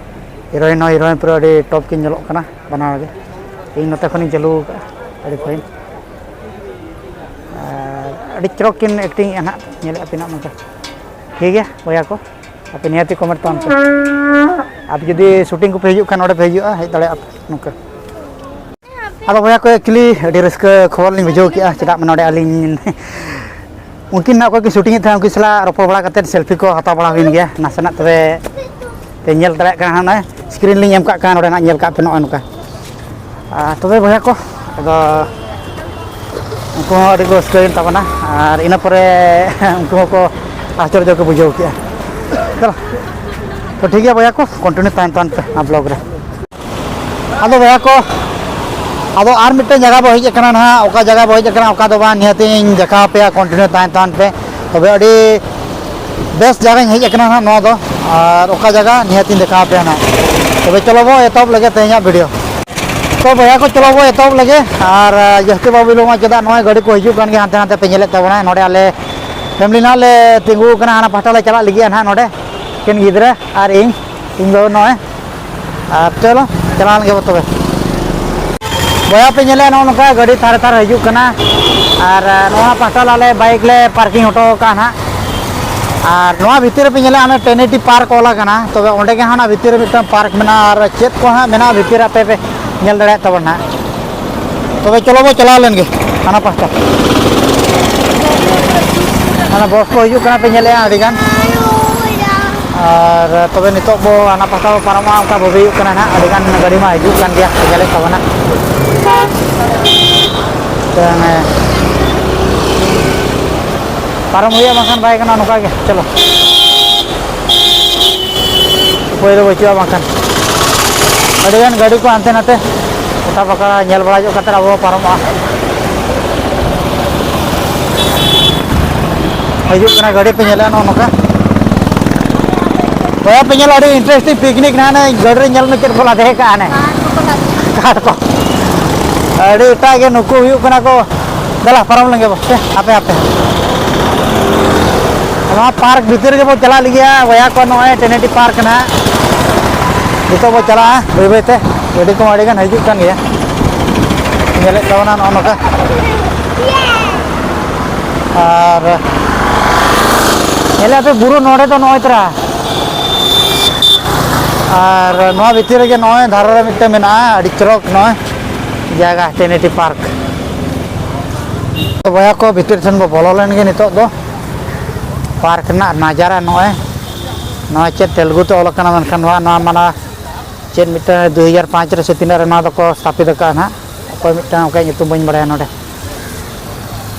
Heroine ᱦᱚᱸ heroine ᱯᱩᱨᱟᱹ ᱟᱹᱰᱤ top ᱠᱤᱱ ᱧᱮᱞᱚᱜ ᱠᱟᱱᱟ ᱵᱟᱱᱟᱨ ᱜᱮ᱾ ᱤᱧ ᱱᱚᱛᱮ ᱠᱷᱚᱱᱤᱧ ᱪᱟᱹᱞᱩ ᱟᱠᱟᱫᱼᱟ, ᱟᱹᱰᱤ fine᱾ ᱟᱨ ᱟᱹᱰᱤ ᱪᱚᱨᱚᱠ ᱠᱤᱱ acting ᱮᱫᱼᱟ ᱱᱟᱦᱟᱜ, ᱧᱮᱞᱮᱫᱼᱟ ᱯᱮ ᱱᱟᱦᱟᱜ ᱱᱚᱝᱠᱟ᱾ ᱴᱷᱤᱠ ᱜᱮᱭᱟ ᱵᱚᱭᱦᱟ ᱠᱚ, ᱟᱯᱮ ᱱᱤᱦᱟᱹᱛᱤ comment ᱛᱟᱵᱚᱱ ᱯᱮ᱾ ᱟᱯᱮ ᱡᱩᱫᱤ shooting ᱠᱚᱯᱮ ᱦᱤᱡᱩᱜ ᱠᱷᱟᱱ, ᱱᱚᱰᱮ ᱯᱮ ᱦᱤᱡᱩᱜᱼᱟ, ᱦᱮᱡ ᱫᱟᱲᱮᱭᱟᱜᱼᱟ ᱯᱮ ᱱᱚᱝᱠᱟ᱾ ᱟᱫᱚ ᱵᱚᱭᱦᱟ ᱠᱚ, actually ᱟᱹᱰᱤ ᱨᱟᱹᱥᱠᱟᱹ ᱠᱷᱚᱵᱚᱨ ᱞᱤᱧ ᱵᱩᱡᱷᱟᱹᱣ ᱠᱮᱫᱼᱟ, ᱪᱮᱫᱟᱜ ᱢᱟᱱᱮ ᱱᱚᱰᱮ ᱟᱹᱞᱤᱧ ᱩᱱᱠᱤᱱ ᱱᱟᱜ ᱚᱠᱚᱭ ᱠᱤᱱ shooting ᱮᱫ ᱛᱟᱦᱮᱸᱫ, ᱩᱱᱠᱤᱱ ᱥᱟᱞᱟᱜ ᱨᱚᱯᱚᱲ ᱵᱟᱲᱟ ᱠᱟᱛᱮᱫ selfie ᱠᱚ ᱦᱟᱛᱟᱣ ᱵᱟᱲᱟ ᱦᱩᱭᱮᱱ ᱜᱮᱭᱟ᱾ ᱱᱟᱥᱮᱱᱟᱜ ᱛᱚᱵᱮ ᱯᱮ ᱧᱮᱞ ᱫᱟᱲᱮᱭᱟᱜ ᱠᱟᱱᱟ ᱦᱟᱸᱜ, ᱱᱚᱜᱼᱚᱭ screen ᱞᱤᱧ ᱮᱢ ᱠᱟᱜ ᱠᱟᱱᱟ, ᱱᱚᱰᱮ ᱱᱟᱜ ᱧᱮᱞ ᱠᱟᱜ ᱯᱮ ᱱᱚᱜᱼᱚᱭ ᱱᱚᱝᱠᱟ᱾ ᱟᱨ ᱛᱚᱵᱮ ᱵᱚᱭᱦᱟ ᱠᱚ, ᱟᱫᱚ ᱩᱱᱠᱩ ᱦᱚᱸ ᱟᱹᱰᱤ ᱠᱚ ᱨᱟᱹᱥᱠᱟᱹᱭᱮᱱ ᱛᱟᱵᱚᱱᱟ, ᱟᱨ ᱤᱱᱟᱹ ᱯᱚᱨᱮ ᱩᱱᱠᱩ ᱦᱚᱸᱠᱚ ᱟᱥᱪᱚᱨᱡᱚ ᱠᱚ ᱵᱩᱡᱷᱟᱹᱣ ᱠᱮᱜᱼᱟ᱾ ᱪᱚᱞᱚ, ᱛᱚ ᱴᱷᱤᱠ ᱜᱮᱭᱟ ᱵᱚᱭᱦᱟ ᱠᱚ, continue ᱛᱟᱦᱮᱱ ᱛᱟᱵᱚᱱ ᱯᱮ ᱱᱚᱣᱟ vlog ᱨᱮ᱾ ᱟᱫᱚ ᱵᱚᱭᱦᱟ ᱠᱚ, ᱟᱫᱚ ᱟᱨ ᱢᱤᱫᱴᱮᱱ ᱡᱟᱭᱜᱟ ᱵᱚ ᱦᱮᱡ ᱟᱠᱟᱱᱟ ᱱᱟᱦᱟᱜ, ᱚᱠᱟ ᱡᱟᱭᱜᱟ ᱵᱚ ᱦᱮᱡ ᱟᱠᱟᱱᱟ, ᱚᱠᱟ ᱫᱚ ᱵᱟᱝ, ᱱᱤᱦᱟᱹᱛᱤᱧ ᱫᱮᱠᱷᱟᱣ ᱟᱯᱮᱭᱟ, continue ᱛᱟᱦᱮᱱ ᱛᱟᱵᱚᱱ ᱯᱮ᱾ ᱛᱚᱵᱮ ᱟᱹᱰᱤ ᱵᱮᱥ ᱡᱟᱭᱜᱟᱧ ᱦᱮᱡ ᱟᱠᱟᱱᱟ ᱱᱟᱦᱟᱜ ᱱᱚᱣᱟ ᱫᱚ, ᱟᱨ ᱚᱠᱟ ᱡᱟᱭᱜᱟ ᱱᱤᱦᱟᱹᱛᱤᱧ ᱫᱮᱠᱷᱟᱣ ᱟᱯᱮᱭᱟ ᱱᱟᱦᱟᱜ᱾ ᱛᱚᱵᱮ ᱪᱚᱞᱚ ᱵᱚ ᱮᱛᱚᱦᱚᱵ ᱞᱮᱜᱮ ᱛᱮᱦᱮᱧᱟᱜ video᱾ ᱛᱚ ᱵᱚᱭᱦᱟ ᱠᱚ, ᱪᱚᱞᱚ ᱵᱚ ᱮᱛᱚᱦᱚᱵ ᱞᱮᱜᱮ, ᱟᱨ, ᱟᱸ, ᱡᱟᱹᱥᱛᱤ ᱵᱟᱵᱚ ᱵᱤᱞᱚᱢᱟ, ᱪᱮᱫᱟᱜ ᱱᱚᱜᱼᱚᱭ ᱜᱟᱹᱰᱤ ᱠᱚ ᱦᱤᱡᱩᱜ ᱠᱟᱱ ᱜᱮᱭᱟ ᱦᱟᱱᱛᱮ ᱱᱟᱛᱮ ᱯᱮ ᱧᱮᱞᱮᱫ ᱛᱟᱵᱚᱱᱟ᱾ ᱱᱚᱰᱮ ᱟᱞᱮ family ᱱᱟᱦᱟᱜ ᱞᱮ ᱛᱤᱸᱜᱩ ᱟᱠᱟᱱᱟ, ᱦᱟᱱᱟ ᱯᱟᱦᱴᱟ ᱞᱮ ᱪᱟᱞᱟᱜ ᱞᱟᱹᱜᱤᱫ ᱱᱟᱦᱟᱜ ᱱᱚᱰᱮ, ᱮᱠᱮᱱ ᱜᱤᱫᱽᱨᱟᱹ ᱟᱨ ᱤᱧ, ᱤᱧ ᱵᱟᱹᱵᱩ ᱱᱚᱜᱼᱚᱭ᱾ ᱟᱨ ᱪᱚᱞᱚ, ᱪᱟᱞᱟᱣ ᱞᱮᱱ ᱜᱮ ᱵᱚ ᱛᱚᱵᱮ᱾ ᱵᱚᱭᱦᱟ ᱯᱮ ᱧᱮᱞᱮᱫᱼᱟ, ᱱᱚᱜᱼᱚ ᱱᱚᱝᱠᱟ ᱜᱟᱹᱰᱤ ᱛᱷᱟᱨᱮ ᱛᱷᱟᱨᱮ ᱦᱤᱡᱩᱜ ᱠᱟᱱᱟ᱾ ᱟᱨ, ᱟᱨ ᱱᱚᱣᱟ ᱯᱟᱦᱴᱟ ᱞᱮ ᱟᱞᱮ ᱵᱟᱭᱤᱠ ᱞᱮ ᱯᱟᱨᱠᱤᱝ ᱦᱚᱴᱚ ᱠᱟᱜᱼᱟ ᱱᱟᱦᱟᱜ᱾ ᱟᱨ ᱱᱚᱣᱟ ᱵᱷᱤᱛᱤᱨ ᱨᱮᱯᱮ ᱧᱮᱞᱮᱫᱼᱟ, ᱚᱱᱮ ᱴᱮᱱᱤᱴᱤ ᱯᱟᱨᱠ ᱚᱞ ᱟᱠᱟᱱᱟ, ᱛᱚᱵᱮ ᱚᱸᱰᱮ ᱜᱮ ᱦᱟᱸᱜ ᱚᱱᱟ ᱵᱷᱤᱛᱤᱨ ᱨᱮ ᱢᱤᱫᱴᱟᱝ ᱯᱟᱨᱠ ᱢᱮᱱᱟᱜᱼᱟ᱾ ᱟᱨ ᱪᱮᱫ ᱠᱚ ᱦᱟᱸᱜ ᱢᱮᱱᱟᱜᱼᱟ ᱵᱷᱤᱛᱤᱨ ᱨᱮ, ᱟᱯᱮ ᱯᱮ ᱧᱮᱞ ᱫᱟᱲᱮᱭᱟᱜ ᱛᱟᱵᱚᱱᱟ ᱱᱟᱦᱟᱜ᱾ ᱛᱚᱵᱮ ᱪᱚᱞᱚ ᱵᱚ ᱪᱟᱞᱟᱣ ᱞᱮᱱ ᱜᱮ ᱦᱟᱱᱟ ᱯᱟᱦᱴᱟ᱾ ᱦᱟᱱᱟ ᱵᱚᱥ ᱠᱚ ᱦᱤᱡᱩᱜ ᱠᱟᱱᱟ ᱯᱮ ᱧᱮᱞᱮᱫᱼᱟ ᱟᱹᱰᱤᱜᱟᱱ᱾ ᱟᱨ ᱛᱚᱵᱮ ᱱᱤᱛᱚᱜ ᱵᱚ ᱦᱟᱱᱟ ᱯᱟᱦᱴᱟ ᱵᱚ ᱯᱟᱨᱚᱢᱚᱜᱼᱟ, ᱚᱱᱠᱟ ᱵᱷᱟᱵᱮ ᱦᱩᱭᱩᱜ ᱠᱟᱱᱟ ᱱᱟᱦᱟᱜ, ᱟᱹᱰᱤᱜᱟᱱ ᱜᱟᱹᱰᱤ ᱢᱟ ᱦᱤᱡᱩᱜ ᱠᱟᱱ ᱜᱮᱭᱟ, ᱧᱮᱞᱮᱫ ᱛᱟᱵᱚᱱᱟ᱾ ᱛᱚᱵᱮ ᱯᱟᱨᱚᱢ ᱦᱩᱭᱩᱜᱼᱟ, ᱵᱟᱝᱠᱷᱟᱱ ᱵᱟᱭ ᱜᱟᱱᱚᱜᱼᱟ ᱱᱚᱝᱠᱟ ᱜᱮ᱾ ᱪᱚᱞᱚ, ᱩᱯᱟᱹᱭ ᱫᱚ ᱵᱟᱹᱪᱩᱜᱼᱟ ᱵᱟᱝᱠᱷᱟᱱ᱾ ᱟᱹᱰᱤᱜᱟᱱ ᱜᱟᱹᱰᱤ ᱠᱚ ᱦᱟᱱᱛᱮ ᱱᱟᱛᱮ ᱜᱚᱴᱟ ᱯᱟᱠᱟ ᱧᱮᱞ ᱵᱟᱲᱟ ᱧᱚᱜ ᱠᱟᱛᱮ ᱟᱵᱚ ᱵᱚ ᱯᱟᱨᱚᱢᱚᱜᱼᱟ᱾ ᱦᱤᱡᱩᱜ ᱠᱟᱱᱟ ᱜᱟᱹᱰᱤ ᱯᱮ ᱧᱮᱞᱮᱫᱼᱟ ᱱᱚᱜᱼᱚ ᱱᱚᱝᱠᱟ᱾ ᱵᱚᱭᱦᱟ ᱯᱮ ᱧᱮᱞᱟ, ᱟᱹᱰᱤ interesting picnic ᱱᱟᱦᱟᱜ ᱱᱮ ᱜᱟᱹᱰᱤ ᱨᱮ ᱧᱮᱞ ᱢᱮ ᱪᱮᱫ ᱠᱚ ᱞᱟᱫᱮ ᱟᱠᱟᱫᱼᱟ ᱱᱮ᱾ ᱠᱟᱴ ᱠᱚ᱾ ᱟᱹᱰᱤ ᱮᱴᱟᱜ ᱜᱮ ᱱᱩᱠᱩ ᱦᱩᱭᱩᱜ ᱠᱟᱱᱟ ᱠᱚ᱾ ᱫᱮᱞᱟ ᱯᱟᱨᱚᱢ ᱞᱮᱱ ᱜᱮ ᱵᱚ, ᱦᱟᱯᱮ, ᱦᱟᱯᱮ᱾ ᱱᱚᱣᱟ ᱯᱟᱨᱠ ᱵᱷᱤᱛᱤᱨ ᱨᱮᱜᱮ ᱵᱚ ᱪᱟᱞᱟᱜ ᱞᱟᱹᱜᱤᱫᱼᱟ ᱵᱚᱭᱦᱟ ᱠᱚ, ᱱᱚᱜᱼᱚᱭ ᱴᱮᱱᱮᱴᱤ ᱯᱟᱨᱠ ᱱᱟᱦᱟᱜ᱾ ᱱᱤᱛᱚᱜ ᱵᱚ ᱪᱟᱞᱟᱜᱼᱟ ᱵᱟᱹᱭ ᱵᱟᱹᱭ ᱛᱮ᱾ ᱜᱟᱹᱰᱤ ᱠᱚᱢᱟ ᱟᱹᱰᱤ ᱜᱟᱱ ᱦᱤᱡᱩᱜ ᱠᱟᱱ ᱜᱮᱭᱟ, ᱧᱮᱞᱮᱫ ᱛᱟᱵᱚᱱᱟ ᱱᱚᱜᱼᱚ ᱱᱚᱝᱠᱟ᱾ ᱟᱨ ᱧᱮᱞᱮᱫ ᱯᱮ ᱵᱩᱨᱩ ᱱᱚᱰᱮ ᱫᱚ ᱱᱚᱜᱼᱚᱭ ᱛᱚᱨᱟ᱾ ᱟᱨ ᱱᱚᱣᱟ ᱵᱷᱤᱛᱤᱨ ᱨᱮᱜᱮ ᱱᱚᱜᱼᱚᱭ ᱫᱷᱟᱨᱮ ᱨᱮ ᱢᱤᱫᱴᱮᱱ ᱢᱮᱱᱟᱜᱼᱟ, ᱟᱹᱰᱤ ᱪᱚᱨᱚᱠ ᱱᱚᱜᱼᱚᱭ ᱡᱟᱭᱜᱟ ᱴᱮᱱᱮᱴᱤ ᱯᱟᱨᱠ᱾ ᱵᱚᱭᱦᱟ ᱠᱚ, ᱵᱷᱤᱛᱤᱨ ᱥᱮᱱ ᱵᱚ ᱵᱚᱞᱚ ᱞᱮᱱ ᱜᱮ ᱱᱤᱛᱚᱜ ᱫᱚ᱾ ᱯᱟᱨᱠ ᱨᱮᱱᱟᱜ ᱱᱟᱡᱟᱨᱟ ᱱᱚᱜᱼᱚᱭ, ᱱᱚᱣᱟ ᱪᱮᱫ ᱛᱮᱞᱮᱜᱩ ᱛᱮ ᱚᱞ ᱟᱠᱟᱱᱟ, ᱢᱮᱱᱠᱷᱟᱱ ᱱᱚᱣᱟ, ᱱᱚᱣᱟ ᱢᱟᱱᱟ ᱪᱮᱫ ᱢᱤᱫᱴᱟᱝ ᱫᱩ ᱦᱟᱡᱟᱨ ᱯᱟᱸᱪ ᱨᱮ ᱥᱮ ᱛᱤᱱᱟᱹᱜ ᱨᱮ ᱱᱚᱣᱟ ᱫᱚᱠᱚ ᱥᱛᱷᱟᱯᱤᱛ ᱟᱠᱟᱫᱼᱟ ᱱᱟᱦᱟᱜ᱾ ᱚᱠᱚᱭ ᱢᱤᱫᱴᱟᱝ ᱚᱱᱠᱟ ᱧᱩᱛᱩᱢ ᱵᱟᱹᱧ ᱵᱟᱲᱟᱭᱟ ᱱᱚᱰᱮ᱾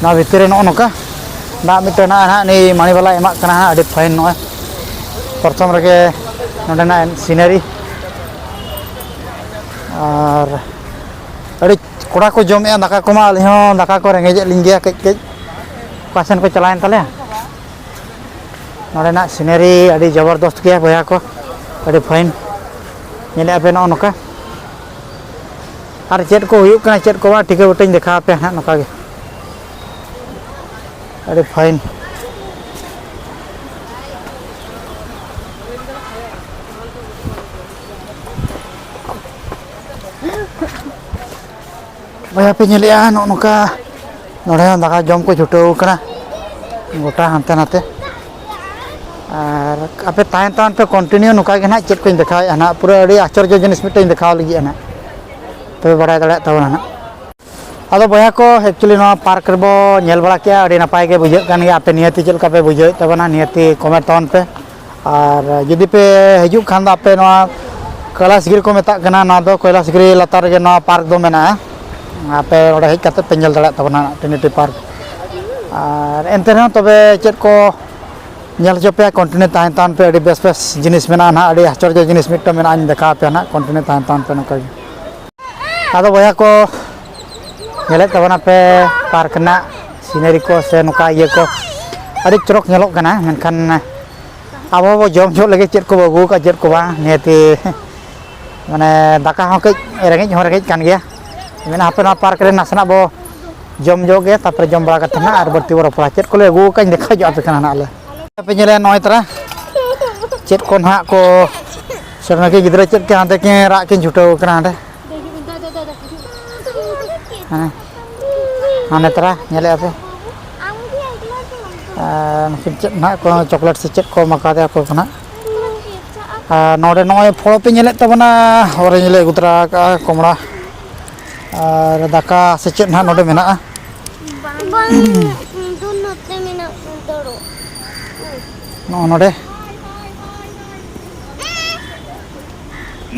ᱱᱚᱣᱟ ᱵᱷᱤᱛᱤᱨ ᱨᱮ ᱱᱚᱜᱼᱚ ᱱᱚᱝᱠᱟ ᱫᱟᱜ ᱢᱤᱫᱴᱟᱝ ᱦᱮᱱᱟᱜᱼᱟ ᱱᱟᱦᱟᱜ, ᱱᱩᱭ ᱢᱟᱹᱱᱤ ᱵᱟᱞᱟᱭ ᱮᱢᱟᱜ ᱠᱟᱱᱟ ᱦᱟᱸᱜ, ᱟᱹᱰᱤ fine ᱱᱚᱜᱼᱚᱭ᱾ ᱯᱨᱚᱛᱷᱚᱢ ᱨᱮᱜᱮ ᱱᱚᱰᱮᱱᱟᱜ scenery ᱟᱨ ᱟᱹᱰᱤ ᱠᱚᱲᱟ ᱠᱚ ᱡᱚᱢᱮᱜᱼᱟ ᱫᱟᱠᱟ ᱠᱚᱢᱟ, ᱟᱹᱞᱤᱧ ᱦᱚᱸ ᱫᱟᱠᱟ ᱠᱚ ᱨᱮᱸᱜᱮᱡᱮᱫ ᱞᱤᱧ ᱜᱮᱭᱟ ᱠᱟᱹᱡ ᱠᱟᱹᱡ᱾ ᱚᱠᱟ ᱥᱮᱱ ᱠᱚ ᱪᱟᱞᱟᱣᱮᱱ ᱛᱟᱞᱮᱭᱟ? ᱱᱚᱰᱮᱱᱟᱜ scenery ᱟᱹᱰᱤ ᱡᱚᱵᱚᱨᱫᱚᱥᱛ ᱜᱮᱭᱟ ᱵᱚᱭᱦᱟ ᱠᱚ, ᱟᱹᱰᱤ fine᱾ ᱧᱮᱞᱮᱫᱼᱟ ᱯᱮ ᱱᱚᱜᱼᱚ ᱱᱚᱝᱠᱟ᱾ ᱟᱨ ᱪᱮᱫ ᱠᱚ ᱦᱩᱭᱩᱜ ᱠᱟᱱᱟ ᱪᱮᱫ ᱠᱚ ᱵᱟᱝ ᱴᱷᱤᱠᱟᱹ ᱵᱩᱴᱟᱹᱧ ᱫᱮᱠᱷᱟᱣ ᱟᱯᱮᱭᱟ ᱦᱟᱸᱜ ᱱᱚᱝᱠᱟ ᱜᱮ᱾ ᱟᱹᱰᱤ fine᱾ ᱵᱚᱭᱦᱟ ᱯᱮ ᱧᱮᱞᱮᱜᱼᱟ, ᱱᱚᱜᱼᱚ ᱱᱚᱝᱠᱟ ᱱᱚᱰᱮ ᱦᱚᱸ ᱫᱟᱠᱟ ᱡᱚᱢ ᱠᱚ ᱪᱷᱩᱴᱟᱹᱣ ᱠᱟᱱᱟ, ᱜᱚᱴᱟ ᱦᱟᱱᱛᱮ ᱱᱟᱛᱮ᱾ ᱟᱨ ᱟᱯᱮ ᱛᱟᱦᱮᱱ ᱛᱟᱵᱚᱱ ᱯᱮ, continue ᱱᱚᱝᱠᱟ ᱜᱮ ᱱᱟᱦᱟᱜ ᱪᱮᱫ ᱠᱚᱧ ᱫᱮᱠᱷᱟᱣᱮᱫᱼᱟ ᱱᱟᱦᱟᱜ, ᱯᱩᱨᱟᱹ ᱟᱹᱰᱤ ᱟᱥᱪᱚᱨᱡᱚ ᱡᱤᱱᱤᱥ ᱢᱤᱫᱴᱮᱱ ᱫᱮᱠᱷᱟᱣ ᱞᱟᱹᱜᱤᱫ ᱱᱟᱦᱟᱜ, ᱛᱚᱵᱮ ᱵᱟᱲᱟᱭ ᱫᱟᱲᱮᱭᱟᱜ ᱛᱟᱵᱚᱱᱟ ᱱᱟᱦᱟᱜ᱾ ᱟᱫᱚ ᱵᱚᱭᱦᱟ ᱠᱚ, actually ᱱᱚᱣᱟ ᱯᱟᱨᱠ ᱨᱮᱵᱚ ᱧᱮᱞ ᱵᱟᱲᱟ ᱠᱮᱜᱼᱟ, ᱟᱹᱰᱤ ᱱᱟᱯᱟᱭ ᱜᱮ ᱵᱩᱡᱷᱟᱹᱜ ᱠᱟᱱ ᱜᱮᱭᱟ᱾ ᱟᱯᱮ ᱱᱤᱦᱟᱹᱛᱤ ᱪᱮᱫ ᱞᱮᱠᱟ ᱯᱮ ᱵᱩᱡᱷᱟᱹᱣᱮᱫ ᱛᱟᱵᱚᱱᱟ, ᱱᱤᱦᱟᱹᱛᱤ comment ᱛᱟᱵᱚᱱ ᱯᱮ᱾ ᱟᱨ ᱡᱩᱫᱤ ᱯᱮ ᱦᱤᱡᱩᱜ ᱠᱷᱟᱱ ᱫᱚ ᱟᱯᱮ ᱱᱚᱣᱟ ᱠᱟᱞᱟᱥᱜᱤᱨᱤ ᱠᱚ ᱢᱮᱛᱟᱜ ᱠᱟᱱᱟ, ᱱᱚᱣᱟ ᱫᱚ ᱠᱚᱭᱞᱟᱥᱜᱤᱨᱤ ᱞᱟᱛᱟᱨ ᱨᱮᱜᱮ ᱱᱚᱣᱟ ᱯᱟᱨᱠ ᱫᱚ ᱢᱮᱱᱟᱜᱼᱟ᱾ ᱟᱯᱮ ᱚᱸᱰᱮ ᱦᱮᱡ ᱠᱟᱛᱮ ᱯᱮ ᱧᱮᱞ ᱫᱟᱲᱮᱭᱟᱜ ᱛᱟᱵᱚᱱᱟ ᱴᱨᱤᱱᱤᱴᱤ ᱯᱟᱨᱠ᱾ ᱟᱨ ᱮᱱᱛᱮ ᱨᱮᱦᱚᱸ ᱛᱚᱵᱮ ᱪᱮᱫ ᱠᱚ ᱧᱮᱞ ᱦᱚᱪᱚ ᱯᱮᱭᱟ, continue ᱛᱟᱦᱮᱱ ᱛᱟᱵᱚᱱ ᱯᱮ᱾ ᱟᱹᱰᱤ ᱵᱮᱥ ᱵᱮᱥ ᱡᱤᱱᱤᱥ ᱢᱮᱱᱟᱜᱼᱟ ᱱᱟᱦᱟᱜ, ᱟᱹᱰᱤ ᱟᱥᱪᱚᱨᱡᱚ ᱡᱤᱱᱤᱥ ᱢᱤᱫᱴᱟᱝ ᱢᱮᱱᱟᱜᱼᱟ, ᱤᱧ ᱫᱮᱠᱷᱟᱣ ᱟᱯᱮᱭᱟ ᱱᱟᱦᱟᱜ, continue ᱛᱟᱦᱮᱱ ᱛᱟᱵᱚᱱ ᱯᱮ ᱱᱚᱝᱠᱟ ᱜᱮ᱾ ᱟᱫᱚ ᱵᱚᱭᱦᱟ ᱠᱚ, ᱧᱮᱞᱮᱫ ᱛᱟᱵᱚᱱᱟᱯᱮ ᱯᱟᱨᱠ ᱨᱮᱱᱟᱜ ᱥᱤᱱᱟᱨᱤ ᱠᱚ ᱥᱮ ᱱᱚᱝᱠᱟ ᱤᱭᱟᱹ ᱠᱚ, ᱟᱹᱰᱤ ᱪᱚᱨᱚᱠ ᱧᱮᱞᱚᱜ ᱠᱟᱱᱟ᱾ ᱢᱮᱱᱠᱷᱟᱱ ᱟᱵᱚ ᱵᱚ ᱡᱚᱢ ᱡᱚᱝ ᱞᱟᱹᱜᱤᱫ ᱪᱮᱫ ᱠᱚᱵᱚ ᱟᱹᱜᱩ ᱟᱠᱟᱫ, ᱪᱮᱫ ᱠᱚ ᱵᱟᱝ, ᱱᱤᱦᱟᱹᱛᱤ ᱢᱟᱱᱮ ᱫᱟᱠᱟ ᱦᱚᱸ ᱠᱟᱹᱡ ᱨᱮᱸᱜᱮᱡ ᱦᱚᱸ ᱨᱮᱸᱜᱮᱡ ᱠᱟᱱ ᱜᱮᱭᱟ᱾ ᱢᱮᱱᱟ ᱦᱟᱯᱮ ᱱᱚᱣᱟ ᱯᱟᱨᱠ ᱨᱮ ᱱᱟᱥᱮᱱᱟᱜ ᱵᱚ ᱡᱚᱢ ᱧᱚᱜ ᱜᱮ, ᱛᱟᱨᱯᱚᱨᱮ ᱡᱚᱢ ᱵᱟᱲᱟ ᱠᱟᱛᱮ ᱱᱟᱜ ᱟᱨ ᱵᱟᱹᱲᱛᱤ ᱵᱚ ᱨᱚᱯᱚᱲᱟ᱾ ᱪᱮᱫ ᱠᱚᱞᱮ ᱟᱹᱜᱩ ᱟᱠᱟᱫ ᱤᱧ ᱫᱮᱠᱷᱟᱣ ᱧᱚᱜ ᱟᱯᱮ ᱠᱟᱱᱟ ᱱᱟᱜ ᱞᱮ᱾ ᱟᱯᱮ ᱧᱮᱞᱮ ᱱᱚᱜᱼᱚᱭ ᱛᱟᱨᱟ ᱪᱮᱫ ᱠᱚ ᱱᱟᱦᱟᱜ ᱠᱚ ᱥᱮᱨᱱᱟᱠᱤ ᱜᱤᱫᱽᱨᱟᱹ ᱪᱮᱫ ᱠᱚ ᱦᱟᱱᱛᱮ ᱠᱤᱱ ᱨᱟᱜ ᱠᱤᱱ ᱪᱷᱩᱴᱟᱹᱣ ᱠᱟᱱᱟ ᱦᱟᱸᱰᱮ᱾ ᱦᱮᱸ, ᱦᱟᱱᱮ ᱛᱟᱨᱟ ᱧᱮᱞᱮᱫᱼᱟ ᱯᱮ᱾ ᱟᱨ ᱱᱩᱠᱤᱱ ᱪᱮᱫ ᱱᱟᱦᱟᱜ ᱠᱚ ᱪᱚᱠᱞᱮᱴ ᱥᱮ ᱪᱮᱫ ᱠᱚ ᱮᱢᱟ ᱠᱟᱫᱮᱭᱟ ᱚᱠᱚᱭ ᱠᱚ ᱱᱟᱦᱟᱜ᱾ ᱟᱨ ᱱᱚᱰᱮ ᱱᱚᱜᱼᱚᱭ ᱯᱷᱚᱞ ᱯᱮ ᱧᱮᱞᱮᱫ ᱛᱟᱵᱚᱱᱟ, ᱚᱨᱮᱧᱡᱽ ᱞᱮ ᱟᱹᱜᱩ ᱛᱚᱨᱟ ᱟᱠᱟᱫᱼᱟ, ᱠᱚᱢᱲᱟ ᱟᱨ ᱫᱟᱠᱟ ᱥᱮ ᱪᱮᱫ ᱱᱟᱦᱟᱜ ᱱᱚᱰᱮ ᱢᱮᱱᱟᱜᱼᱟ᱾ ᱵᱟᱝ, ᱫᱩ ᱱᱚᱛᱮ ᱢᱮᱱᱟᱜ ᱫᱚᱲᱚ᱾ ᱱᱚᱜᱼᱚ ᱱᱚᱰᱮ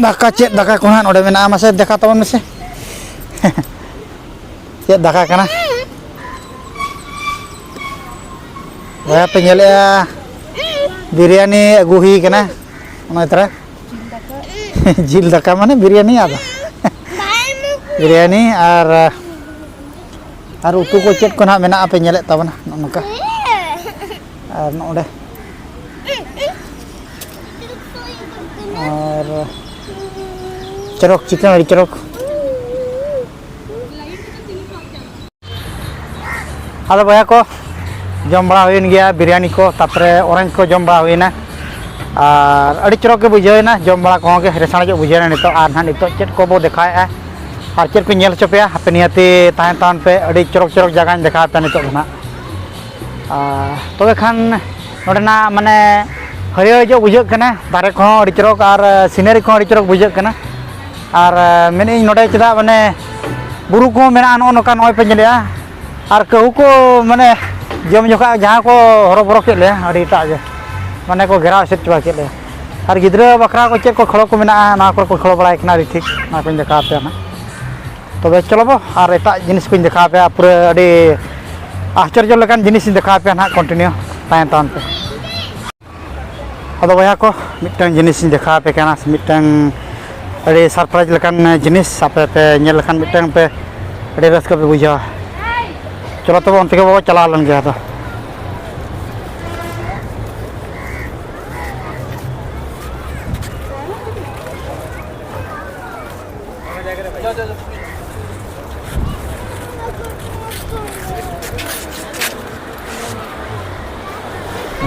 ᱫᱟᱠᱟ, ᱪᱮᱫ ᱫᱟᱠᱟ ᱠᱚ ᱱᱟᱦᱟᱜ ᱱᱚᱰᱮ ᱢᱮᱱᱟᱜᱼᱟ, ᱢᱟᱥᱮ ᱫᱮᱠᱷᱟᱣ ᱛᱟᱵᱚᱱ ᱢᱮᱥᱮ᱾ ᱪᱮᱫ ᱫᱟᱠᱟ ᱠᱟᱱᱟ? ᱵᱚᱭᱦᱟ ᱯᱮ ᱧᱮᱞᱮᱜᱼᱟ, ᱵᱤᱨᱭᱟᱱᱤ ᱟᱹᱜᱩ ᱦᱩᱭ ᱠᱟᱱᱟ᱾ ᱚᱱᱟ ᱛᱟᱨᱟ ᱡᱤᱞ ᱫᱟᱠᱟ ᱢᱟᱱᱮ ᱵᱤᱨᱭᱟᱱᱤ, ᱟᱫᱚ ᱵᱤᱨᱭᱟᱱᱤ ᱟᱨ, ᱟᱨ ᱩᱛᱩ ᱠᱚ ᱪᱮᱫ ᱠᱚ ᱱᱟᱦᱟᱜ ᱢᱮᱱᱟᱜᱼᱟ ᱯᱮ ᱧᱮᱞᱮᱫ ᱛᱟᱵᱚᱱᱟ ᱱᱚᱜᱼᱚ ᱱᱚᱝᱠᱟ᱾ ᱟᱨ ᱱᱚᱰᱮ ᱟᱨ ᱪᱚᱨᱚᱠ ᱪᱤᱠᱮᱱ, ᱟᱹᱰᱤ ᱪᱚᱨᱚᱠ᱾ ᱟᱫᱚ ᱵᱚᱭᱦᱟ ᱠᱚ, ᱡᱚᱢ ᱵᱟᱲᱟ ᱦᱩᱭᱮᱱ ᱜᱮᱭᱟ ᱵᱤᱨᱭᱟᱱᱤ ᱠᱚ, ᱛᱟᱨᱯᱚᱨᱮ ᱚᱨᱮᱧᱡᱽ ᱠᱚ ᱡᱚᱢ ᱵᱟᱲᱟ ᱦᱩᱭᱮᱱᱟ᱾ ᱟᱨ ᱟᱹᱰᱤ ᱪᱚᱨᱚᱠ ᱜᱮ ᱵᱩᱡᱷᱟᱹᱣᱮᱱᱟ, ᱡᱚᱢ ᱵᱟᱲᱟ ᱠᱚᱦᱚᱸ ᱜᱮ ᱨᱮᱥᱟᱲ ᱧᱚᱜ ᱵᱩᱡᱷᱟᱹᱣᱮᱱᱟ ᱱᱤᱛᱚᱜ᱾ ᱟᱨ ᱱᱟᱦᱟᱜ ᱱᱤᱛᱚᱜ ᱪᱮᱫ ᱠᱚᱵᱚ ᱫᱮᱠᱷᱟᱣᱮᱫᱼᱟ, ᱟᱨ ᱪᱮᱫ ᱠᱚᱧ ᱧᱮᱞ ᱦᱚᱪᱚ ᱯᱮᱭᱟ, ᱦᱟᱯᱮ ᱱᱤᱦᱟᱹᱛᱤ ᱛᱟᱦᱮᱱ ᱛᱟᱵᱚᱱ ᱯᱮ᱾ ᱟᱹᱰᱤ ᱪᱚᱨᱚᱠ ᱪᱚᱨᱚᱠ ᱡᱟᱭᱜᱟᱧ ᱫᱮᱠᱷᱟᱣ ᱯᱮᱭᱟ ᱱᱤᱛᱚᱜ ᱫᱚ ᱱᱟᱦᱟᱜ᱾ ᱟᱨ ᱛᱚᱵᱮ ᱠᱷᱟᱱ ᱱᱚᱰᱮᱱᱟᱜ ᱢᱟᱱᱮ ᱦᱟᱹᱨᱭᱟᱹᱲ ᱧᱚᱜ ᱵᱩᱡᱷᱟᱹᱜ ᱠᱟᱱᱟ, ᱫᱟᱨᱮ ᱠᱚᱦᱚᱸ ᱟᱹᱰᱤ ᱪᱚᱨᱚᱠ ᱟᱨ scenery ᱠᱚᱦᱚᱸ ᱟᱹᱰᱤ ᱪᱚᱨᱚᱠ ᱵᱩᱡᱷᱟᱹᱜ ᱠᱟᱱᱟ᱾ ᱟᱨ ᱢᱮᱱᱮᱫ ᱟᱹᱧ ᱱᱚᱰᱮ ᱪᱮᱫᱟᱜ ᱢᱟᱱᱮ ᱵᱩᱨᱩ ᱠᱚᱦᱚᱸ ᱢᱮᱱᱟᱜᱼᱟ, ᱱᱚᱜᱼᱚ ᱱᱚᱝᱠᱟ ᱱᱚᱜᱼᱚᱭ ᱯᱮ ᱧᱮᱞᱮᱜᱼᱟ᱾ ᱟᱨ ᱠᱟᱹᱦᱩ ᱠᱚ ᱢᱟᱱᱮ ᱡᱚᱢ ᱡᱚᱠᱷᱟᱡ ᱡᱟᱦᱟᱸ ᱠᱚ ᱦᱚᱨᱚᱵᱚᱨᱚ ᱠᱮᱫ ᱞᱮᱭᱟ, ᱟᱹᱰᱤ ᱮᱴᱟᱜ ᱜᱮ ᱢᱟᱱᱮ ᱠᱚ ᱜᱷᱮᱨᱟᱣ ᱮᱥᱮᱫ ᱪᱟᱵᱟ ᱠᱮᱫ ᱞᱮᱭᱟ᱾ ᱟᱨ ᱜᱤᱫᱽᱨᱟᱹ ᱵᱟᱠᱷᱨᱟ ᱠᱚ ᱪᱮᱫ ᱠᱚ ᱠᱷᱮᱞᱳ ᱠᱚ ᱢᱮᱱᱟᱜᱼᱟ, ᱱᱚᱣᱟ ᱠᱚᱨᱮ ᱠᱚ ᱠᱷᱮᱞᱳ ᱵᱟᱲᱟᱭ ᱠᱟᱱᱟ, ᱟᱹᱰᱤ ᱴᱷᱤᱠ ᱚᱱᱟ ᱠᱚᱧ ᱫᱮᱠᱷᱟᱣ ᱟᱯᱮᱭᱟ ᱱᱟᱜ᱾ ᱛᱚᱵᱮ ᱪᱚᱞᱚ ᱵᱚ, ᱟᱨ ᱮᱴᱟᱜ ᱡᱤᱱᱤᱥ ᱠᱚᱧ ᱫᱮᱠᱷᱟᱣ ᱟᱯᱮᱭᱟ, ᱯᱩᱨᱟᱹ ᱟᱹᱰᱤ ᱟᱥᱪᱚᱨᱡᱚ ᱞᱮᱠᱟᱱ ᱡᱤᱱᱤᱥ ᱤᱧ ᱫᱮᱠᱷᱟᱣ ᱟᱯᱮᱭᱟ ᱱᱟᱜ, continue ᱛᱟᱦᱮᱱ ᱛᱟᱵᱚᱱ ᱯᱮ᱾ ᱟᱫᱚ ᱵᱚᱭᱦᱟ ᱠᱚ, ᱢᱤᱫᱴᱟᱝ ᱡᱤᱱᱤᱥ ᱤᱧ ᱫᱮᱠᱷᱟᱣ ᱟᱯᱮ ᱠᱟᱱᱟ, ᱢᱤᱫᱴᱟᱝ ᱟᱹᱰᱤ surprise ᱞᱮᱠᱟᱱ ᱡᱤᱱᱤᱥ, ᱟᱯᱮ ᱯᱮ ᱧᱮᱞ ᱞᱮᱠᱷᱟᱱ ᱢᱤᱫᱴᱟᱝ ᱯᱮ ᱟᱹᱰᱤ ᱨᱟᱹᱥᱠᱟᱹ ᱯᱮ ᱵᱩᱡᱷᱟᱹᱣᱟ᱾ ᱪᱚᱞᱚ ᱛᱚᱵᱮ ᱚᱱᱛᱮ ᱜᱮ ᱵᱟᱵᱚ ᱪᱟᱞᱟᱣ ᱞᱮᱱ ᱜᱮ ᱟᱫᱚ᱾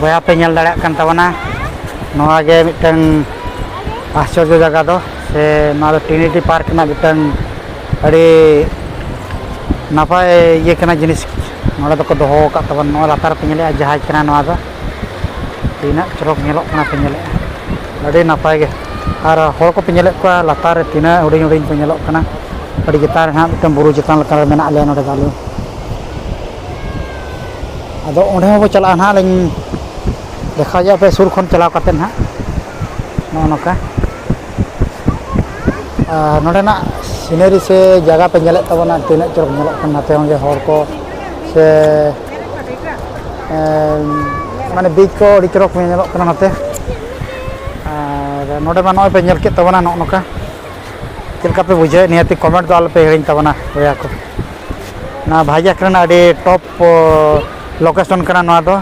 ᱵᱚᱭᱦᱟ ᱯᱮ ᱧᱮᱞ ᱫᱟᱲᱮᱭᱟᱜ ᱠᱟᱱ ᱛᱟᱵᱚᱱᱟ, ᱱᱚᱣᱟ ᱜᱮ ᱢᱤᱫᱴᱟᱝ ᱟᱥᱪᱚᱨᱡᱚ ᱡᱟᱭᱜᱟ ᱫᱚ, ᱥᱮ ᱱᱚᱣᱟ ᱫᱚ Trinity Park ᱨᱮᱱᱟᱜ ᱢᱤᱫᱴᱟᱝ ᱟᱹᱰᱤ ᱱᱟᱯᱟᱭ ᱤᱭᱟᱹ ᱠᱟᱱᱟ ᱡᱤᱱᱤᱥ᱾ ᱱᱚᱰᱮ ᱫᱚᱠᱚ ᱫᱚᱦᱚ ᱟᱠᱟᱫ ᱛᱟᱵᱚᱱᱟ, ᱱᱚᱣᱟ ᱞᱟᱛᱟᱨ ᱨᱮᱯᱮ ᱧᱮᱞᱮᱫᱼᱟ ᱡᱟᱦᱟᱡᱽ ᱠᱟᱱᱟ ᱱᱚᱣᱟ ᱫᱚ᱾ ᱛᱤᱱᱟᱹᱜ ᱪᱚᱨᱚᱠ ᱧᱮᱞᱚᱜ ᱠᱟᱱᱟ ᱯᱮ ᱧᱮᱞᱮᱫᱼᱟ, ᱟᱹᱰᱤ ᱱᱟᱯᱟᱭ ᱜᱮ᱾ ᱟᱨ ᱦᱚᱲ ᱠᱚᱯᱮ ᱧᱮᱞᱮᱫ ᱠᱚᱣᱟ ᱞᱟᱛᱟᱨ ᱨᱮ ᱛᱤᱱᱟᱹᱜ ᱦᱩᱰᱤᱧ ᱦᱩᱰᱤᱧ ᱠᱚ ᱧᱮᱞᱚᱜ ᱠᱟᱱᱟ, ᱟᱹᱰᱤ ᱪᱮᱛᱟᱱ ᱨᱮ ᱦᱟᱸᱜ ᱢᱤᱫᱴᱟᱝ ᱵᱩᱨᱩ ᱪᱮᱛᱟᱱ ᱞᱮᱠᱟ ᱨᱮ ᱢᱮᱱᱟᱜ ᱞᱮᱭᱟ ᱱᱚᱰᱮ ᱫᱚ ᱟᱞᱮ᱾ ᱟᱫᱚ ᱚᱸᱰᱮ ᱦᱚᱸᱵᱚ ᱪᱟᱞᱟᱜᱼᱟ ᱱᱟᱦᱟᱜ, ᱞᱤᱧ ᱫᱮᱠᱷᱟᱣ ᱧᱚᱜ ᱟᱯᱮ ᱥᱩᱨ ᱠᱷᱚᱱ ᱪᱟᱞᱟᱣ ᱠᱟᱛᱮᱫ ᱱᱟᱦᱟᱜ ᱱᱚᱜᱼᱚ ᱱᱚᱝᱠᱟ᱾ ᱟᱨ ᱱᱚᱰᱮᱱᱟᱜ scenery ᱥᱮ ᱡᱟᱭᱜᱟ ᱯᱮ ᱧᱮᱞᱮᱫ ᱛᱟᱵᱚᱱᱟ, ᱛᱤᱱᱟᱹᱜ ᱪᱚᱨᱚᱠ ᱧᱮᱞᱚᱜ ᱠᱟᱱᱟ᱾ ᱱᱚᱛᱮ ᱦᱚᱸ ᱜᱮ ᱦᱚᱲ ᱠᱚ ᱥᱮ, ᱮᱸ, ᱢᱟᱱᱮ beach ᱠᱚ ᱟᱹᱰᱤ ᱪᱚᱨᱚᱠ ᱧᱮᱞᱚᱜ ᱠᱟᱱᱟ ᱱᱚᱛᱮ᱾ ᱟᱨ ᱱᱚᱰᱮ ᱢᱟ ᱱᱚᱜᱼᱚᱭ ᱯᱮ ᱧᱮᱞ ᱠᱮᱫ ᱛᱟᱵᱚᱱᱟ ᱱᱚᱜᱼᱚ ᱱᱚᱝᱠᱟ᱾ ᱪᱮᱫ ᱞᱮᱠᱟ ᱯᱮ ᱵᱩᱡᱷᱟᱹᱣᱮᱫ? ᱱᱤᱦᱟᱹᱛᱤ comment ᱫᱚ ᱟᱞᱚᱯᱮ ᱦᱤᱲᱤᱧ ᱛᱟᱵᱚᱱᱟ ᱵᱚᱭᱦᱟ ᱠᱚ᱾ ᱱᱚᱣᱟ ᱵᱷᱟᱭᱡᱟᱠ ᱨᱮᱱᱟᱜ ᱟᱹᱰᱤ top location ᱠᱟᱱᱟ ᱱᱚᱣᱟ ᱫᱚ᱾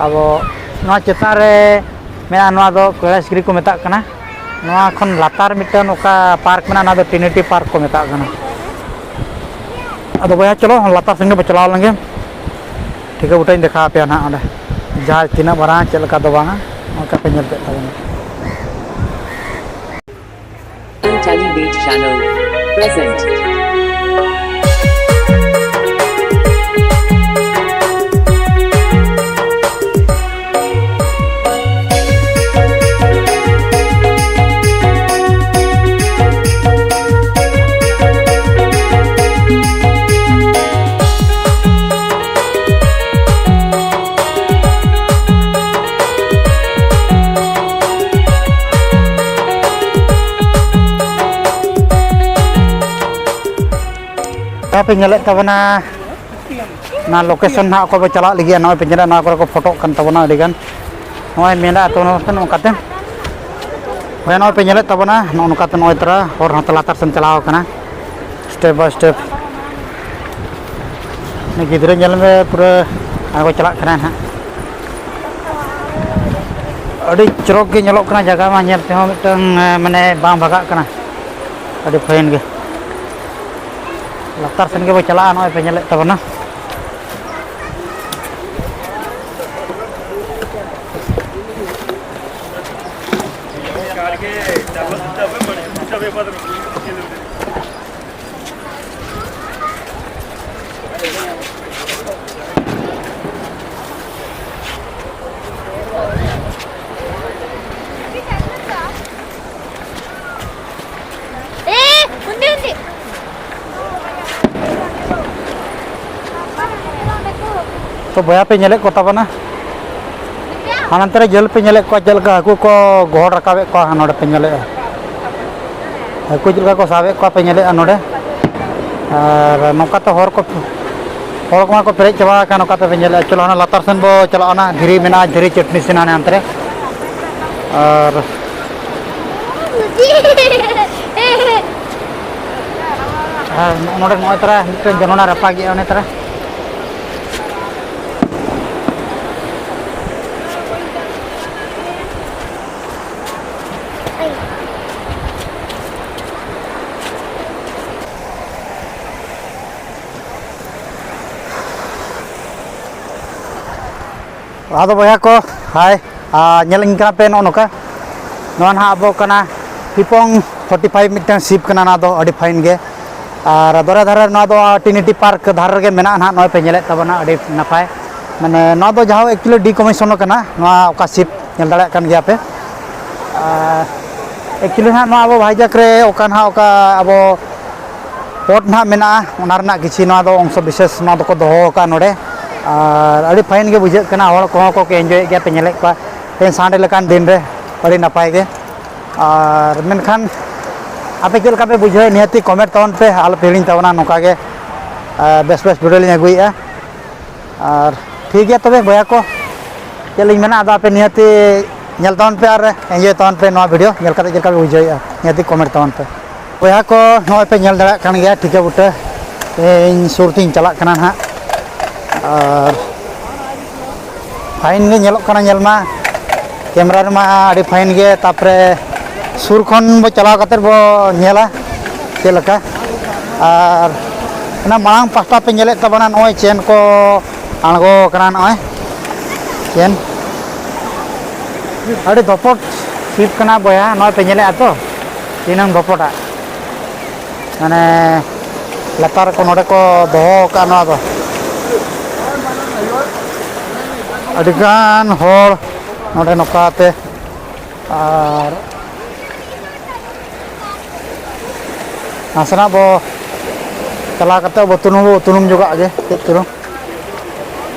ᱟᱵᱚ ᱱᱚᱣᱟ ᱪᱮᱛᱟᱱ ᱨᱮ ᱢᱮᱱᱟᱜᱼᱟ, ᱱᱚᱣᱟ ᱫᱚ ᱠᱚᱭᱞᱟᱥᱜᱤᱨᱤ ᱠᱚ ᱢᱮᱛᱟᱜ ᱠᱟᱱᱟ᱾ ᱱᱚᱣᱟ ᱠᱷᱚᱱ ᱞᱟᱛᱟᱨ ᱢᱤᱫᱴᱟᱝ ᱚᱠᱟ park ᱢᱮᱱᱟᱜᱼᱟ, ᱚᱱᱟ ᱫᱚ Trinity Park ᱠᱚ ᱢᱮᱛᱟᱜ ᱠᱟᱱᱟ᱾ ᱟᱫᱚ ᱵᱚᱭᱦᱟ, ᱪᱚᱞᱚ ᱞᱟᱛᱟᱨ ᱥᱮᱱ ᱜᱮ ᱵᱚ ᱪᱟᱞᱟᱣ ᱞᱮᱱ ᱜᱮ᱾ ᱴᱷᱤᱠᱟᱹ ᱵᱩᱴᱟᱹᱧ ᱫᱮᱠᱷᱟᱣ ᱟᱯᱮᱭᱟ ᱱᱟᱦᱟᱜ ᱚᱸᱰᱮ, ᱡᱟᱦᱟᱸ ᱛᱤᱱᱟᱹᱜ ᱢᱟᱨᱟᱝ, ᱪᱮᱫ ᱞᱮᱠᱟ ᱫᱚ ᱵᱟᱝᱟ, ᱚᱱᱠᱟ ᱯᱮ ᱧᱮᱞ ᱠᱮᱫ ᱛᱟᱵᱚᱱᱟ᱾ Tally Beat Channel present. ᱡᱟᱦᱟᱸ ᱯᱮ ᱧᱮᱞᱮᱫ ᱛᱟᱵᱚᱱᱟ, ᱚᱱᱟ location ᱱᱟᱦᱟᱜ ᱚᱠᱚᱭ ᱵᱚ ᱪᱟᱞᱟᱜ ᱞᱟᱹᱜᱤᱫ, ᱱᱚᱜᱼᱚᱭ ᱯᱮ ᱧᱮᱞᱮᱫ, ᱱᱚᱣᱟ ᱠᱚᱨᱮ ᱠᱚ ᱯᱷᱳᱴᱳᱜ ᱠᱟᱱ ᱛᱟᱵᱚᱱᱟ ᱟᱹᱰᱤ ᱜᱟᱱ᱾ ᱱᱚᱜᱼᱚᱭ ᱢᱮᱱᱟᱜᱼᱟ ᱛᱚ ᱱᱚᱝᱠᱟᱛᱮ, ᱦᱳᱭ, ᱱᱚᱜᱼᱚᱭ ᱯᱮ ᱧᱮᱞᱮᱫ ᱛᱟᱵᱚᱱᱟ, ᱱᱚᱜᱼᱚ ᱱᱚᱝᱠᱟᱛᱮ ᱱᱚᱜᱼᱚᱭ ᱛᱚᱨᱟ ᱦᱚᱨ ᱦᱚᱸ ᱞᱟᱛᱟᱨ ᱥᱮᱱ ᱪᱟᱞᱟᱣ ᱠᱟᱱᱟ, step by step᱾ ᱜᱤᱫᱽᱨᱟᱹ ᱧᱮᱞ ᱢᱮ, ᱯᱩᱨᱟᱹ ᱟᱬᱜᱚ ᱪᱟᱞᱟᱜ ᱠᱟᱱᱟ ᱱᱟᱦᱟᱜ᱾ ᱟᱹᱰᱤ ᱪᱚᱨᱚᱠ ᱜᱮ ᱧᱮᱞᱚᱜ ᱠᱟᱱᱟ ᱡᱟᱭᱜᱟ ᱢᱟ, ᱧᱮᱞ ᱛᱮᱦᱚᱸ ᱢᱤᱫᱴᱟᱝ, ᱮ, ᱢᱟᱱᱮ ᱵᱟᱝ ᱵᱷᱟᱜᱟᱜ ᱠᱟᱱᱟ, ᱟᱹᱰᱤ fine ᱜᱮ᱾ ᱞᱟᱛᱟᱨ ᱥᱮᱱ ᱜᱮᱵᱚ ᱪᱟᱞᱟᱜᱼᱟ, ᱱᱚᱜᱼᱚᱭ ᱯᱮ ᱧᱮᱞᱮᱫ ᱛᱟᱵᱚᱱᱟ᱾ ᱛᱚ ᱵᱚᱭᱦᱟ ᱯᱮ ᱧᱮᱞᱮᱫ ᱠᱚ ᱛᱟᱵᱚᱱᱟ, ᱦᱟᱱᱛᱮ ᱨᱮ ᱡᱷᱟᱹᱞ ᱯᱮ ᱧᱮᱞᱮᱫ ᱠᱚᱣᱟ ᱪᱮᱫ ᱞᱮᱠᱟ ᱦᱟᱹᱠᱩ ᱠᱚ ᱜᱚᱦᱚᱲ ᱨᱟᱠᱟᱵᱮᱫ ᱠᱚᱣᱟ, ᱱᱚᱰᱮ ᱯᱮ ᱧᱮᱞᱮᱫᱼᱟ ᱦᱟᱹᱠᱩ ᱪᱮᱫ ᱞᱮᱠᱟ ᱠᱚ ᱥᱟᱵᱮᱫ ᱠᱚᱣᱟ ᱯᱮ ᱧᱮᱞᱮᱫᱼᱟ ᱱᱚᱰᱮ᱾ ᱟᱨ ᱱᱚᱝᱠᱟ ᱛᱮ ᱦᱚᱲ ᱠᱚ, ᱦᱚᱲ ᱠᱚᱢᱟ ᱠᱚ ᱯᱮᱨᱮᱡ ᱪᱟᱵᱟ ᱟᱠᱟᱱ, ᱱᱚᱝᱠᱟ ᱛᱮ ᱯᱮ ᱧᱮᱞᱮᱫᱼᱟ᱾ ᱪᱚᱞᱚ ᱦᱟᱱᱟ ᱞᱟᱛᱟᱨ ᱥᱮᱱ ᱵᱚ ᱪᱟᱞᱟᱜᱼᱟ, ᱚᱱᱟ ᱫᱷᱤᱨᱤ ᱢᱮᱱᱟᱜᱼᱟ, ᱫᱷᱤᱨᱤ ᱪᱟᱹᱴᱱᱤ ᱥᱮᱱ ᱦᱟᱱᱮ ᱦᱟᱱᱛᱮ ᱨᱮ᱾ ᱟᱨ ᱟᱨ ᱱᱚᱜᱼᱚ ᱱᱚᱰᱮ ᱱᱚᱜᱼᱚᱭ ᱛᱟᱨᱟ ᱢᱤᱫᱴᱮᱱ ᱡᱚᱱᱚᱲᱟ ᱨᱟᱯᱟᱜᱮᱜᱼᱟ ᱚᱱᱮ ᱛᱟᱨᱟ᱾ ᱟᱫᱚ ᱵᱚᱭᱦᱟ ᱠᱚ, ᱦᱟᱭ, ᱟᱨ ᱧᱮᱞᱮᱧ ᱠᱟᱱᱟ ᱯᱮ ᱱᱚᱜᱼᱚ ᱱᱚᱝᱠᱟ᱾ ᱱᱚᱣᱟ ᱱᱟᱦᱟᱜ ᱟᱵᱚ ᱠᱟᱱᱟ ᱦᱤᱯᱚᱝ ᱯᱷᱳᱨᱴᱤ ᱯᱷᱟᱭᱤᱵᱷ ᱢᱤᱫᱴᱟᱝ ᱥᱤᱯ ᱠᱟᱱᱟ, ᱱᱚᱣᱟ ᱫᱚ ᱟᱹᱰᱤ ᱯᱷᱟᱭᱤᱱ ᱜᱮ᱾ ᱟᱨ ᱫᱚᱨᱭᱟ ᱫᱷᱟᱨᱮ ᱱᱚᱣᱟ ᱫᱚ ᱴᱤᱱᱤᱴᱤ ᱯᱟᱨᱠ ᱫᱷᱟᱨᱮ ᱨᱮᱜᱮ ᱢᱮᱱᱟᱜᱼᱟ ᱱᱟᱦᱟᱜ, ᱱᱚᱜᱼᱚᱭ ᱯᱮ ᱧᱮᱞᱮᱫ ᱛᱟᱵᱚᱱᱟ, ᱟᱹᱰᱤ ᱱᱟᱯᱟᱭ᱾ ᱢᱟᱱᱮ ᱱᱚᱣᱟ ᱫᱚ ᱡᱟᱦᱟᱸ ᱮᱠᱪᱩᱭᱮᱞᱤ ᱰᱤᱠᱚᱢᱤᱥᱚᱱ ᱠᱟᱱᱟ, ᱱᱚᱣᱟ ᱚᱠᱟ ᱥᱤᱯ ᱧᱮᱞ ᱫᱟᱲᱮᱭᱟᱜ ᱠᱟᱱ ᱜᱮᱭᱟ ᱯᱮ᱾ ᱟᱨ ᱮᱠᱪᱩᱭᱮᱞᱤ ᱱᱟᱦᱟᱜ ᱱᱚᱣᱟ ᱟᱵᱚ ᱵᱷᱟᱭᱡᱟᱠ ᱨᱮ ᱚᱠᱟ ᱱᱟᱦᱟᱜ ᱚᱠᱟ ᱟᱵᱚ ᱯᱳᱨᱴ ᱱᱟᱦᱟᱜ ᱢᱮᱱᱟᱜᱼᱟ, ᱚᱱᱟ ᱨᱮᱱᱟᱜ ᱠᱤᱪᱷᱤ ᱱᱚᱣᱟ ᱫᱚ ᱚᱝᱥᱚ ᱵᱤᱥᱮᱥ ᱱᱚᱣᱟ ᱫᱚᱠᱚ ᱫᱚᱦᱚ ᱟᱠᱟᱫᱼᱟ ᱱᱚᱰᱮ᱾ ᱟᱨ ᱟᱹᱰᱤ ᱯᱷᱟᱭᱤᱱ ᱜᱮ ᱵᱩᱡᱷᱟᱹᱜ ᱠᱟᱱᱟ, ᱦᱚᱲ ᱠᱚᱦᱚᱸ ᱠᱚ ᱮᱱᱡᱚᱭᱮᱫ ᱜᱮᱭᱟ ᱯᱮ, ᱧᱮᱞᱮᱫ ᱠᱚᱣᱟ ᱛᱮᱦᱮᱧ ᱥᱟᱱᱰᱮ ᱞᱮᱠᱟᱱ ᱫᱤᱱ ᱨᱮ, ᱟᱹᱰᱤ ᱱᱟᱯᱟᱭ ᱜᱮ᱾ ᱟᱨ ᱢᱮᱱᱠᱷᱟᱱ ᱟᱯᱮ ᱪᱮᱫ ᱞᱮᱠᱟ ᱯᱮ ᱵᱩᱡᱷᱟᱹᱣᱮᱫ, ᱱᱤᱦᱟᱹᱛᱤ ᱠᱚᱢᱮᱱᱴ ᱛᱟᱵᱚᱱ ᱯᱮ, ᱟᱞᱚ ᱯᱮ ᱦᱤᱲᱤᱧ ᱛᱟᱵᱚᱱᱟ᱾ ᱱᱚᱝᱠᱟ ᱜᱮ ᱟᱨ ᱵᱮᱥ ᱵᱮᱥ ᱵᱷᱤᱰᱤᱭᱳ ᱞᱤᱧ ᱟᱹᱜᱩᱭᱮᱫᱼᱟ᱾ ᱟᱨ ᱴᱷᱤᱠ ᱜᱮᱭᱟ ᱛᱚᱵᱮ ᱵᱚᱭᱦᱟ ᱠᱚ, ᱪᱮᱫ ᱞᱤᱧ ᱢᱮᱱᱟ, ᱟᱫᱚ ᱟᱯᱮ ᱱᱤᱦᱟᱹᱛᱤ ᱧᱮᱞ ᱛᱟᱵᱚᱱ ᱯᱮ ᱟᱨ ᱮᱱᱡᱚᱭ ᱛᱟᱵᱚᱱ ᱯᱮ ᱱᱚᱣᱟ ᱵᱷᱤᱰᱤᱭᱳ ᱧᱮᱞ ᱠᱟᱛᱮ ᱪᱮᱫ ᱞᱮᱠᱟ ᱯᱮ ᱵᱩᱡᱷᱟᱹᱣᱮᱫᱼᱟ, ᱱᱤᱦᱟᱹᱛᱤ ᱠᱚᱢᱮᱱᱴ ᱛᱟᱵᱚᱱ ᱯᱮ᱾ ᱵᱚᱭᱦᱟ ᱠᱚ, ᱱᱚᱜᱼᱚᱭ ᱯᱮ ᱧᱮᱞ ᱫᱟᱲᱮᱭᱟᱜ ᱠᱟᱱ ᱜᱮᱭᱟ ᱴᱷᱤᱠᱟᱹ ᱵᱩᱴᱟᱹ ᱤᱧ ᱥᱩᱨ ᱛᱤᱧ ᱪᱟᱞᱟᱜ ᱠᱟᱱᱟ ᱱᱟᱦᱟᱜ᱾ ᱟᱨ ᱯᱷᱟᱭᱤᱱ ᱜᱮ ᱧᱮᱞᱚᱜ ᱠᱟᱱᱟ, ᱧᱮᱞ ᱢᱟ ᱠᱮᱢᱮᱨᱟ ᱨᱮᱢᱟ ᱟᱹᱰᱤ ᱯᱷᱟᱭᱤᱱ ᱜᱮ, ᱛᱟᱨᱯᱚᱨᱮ ᱥᱩᱨ ᱠᱷᱚᱱ ᱵᱚ ᱪᱟᱞᱟᱣ ᱠᱟᱛᱮ ᱵᱚ ᱧᱮᱞᱟ ᱪᱮᱫ ᱞᱮᱠᱟ᱾ ᱟᱨ ᱚᱱᱟ ᱢᱟᱲᱟᱝ ᱯᱟᱦᱴᱟ ᱯᱮ ᱧᱮᱞᱮᱫ ᱛᱟᱵᱚᱱᱟ, ᱱᱚᱜᱼᱚᱭ ᱪᱮᱱ ᱠᱚ ᱟᱬᱜᱚ ᱠᱟᱱᱟ, ᱱᱚᱜᱼᱚᱭ ᱪᱮᱱ ᱟᱹᱰᱤ ᱫᱚᱯᱚᱴ ᱥᱤᱯ ᱠᱟᱱᱟ ᱵᱚᱭᱦᱟ, ᱱᱚᱜᱼᱚᱭ ᱯᱮ ᱧᱮᱞᱮᱫᱼᱟ ᱛᱚ ᱛᱤᱱᱟᱹᱝ ᱫᱚᱯᱚᱴᱟ᱾ ᱢᱟᱱᱮ ᱞᱟᱛᱟᱨ ᱨᱮᱠᱚ ᱱᱚᱰᱮ ᱠᱚ ᱫᱚᱦᱚ ᱟᱠᱟᱫ ᱱᱚᱣᱟ ᱫᱚ᱾ ᱟᱹᱰᱤᱜᱟᱱ ᱦᱚᱲ ᱱᱚᱰᱮ ᱱᱚᱝᱠᱟᱛᱮ, ᱟᱨ ᱱᱟᱥᱮᱱᱟᱜ ᱵᱚ ᱪᱟᱞᱟᱣ ᱠᱟᱛᱮ ᱵᱚ ᱛᱩᱱᱩᱢ, ᱵᱚ ᱛᱩᱱᱩᱢ ᱡᱚᱜᱟᱜ ᱜᱮ ᱠᱟᱹᱡ ᱪᱩᱞᱩᱝ᱾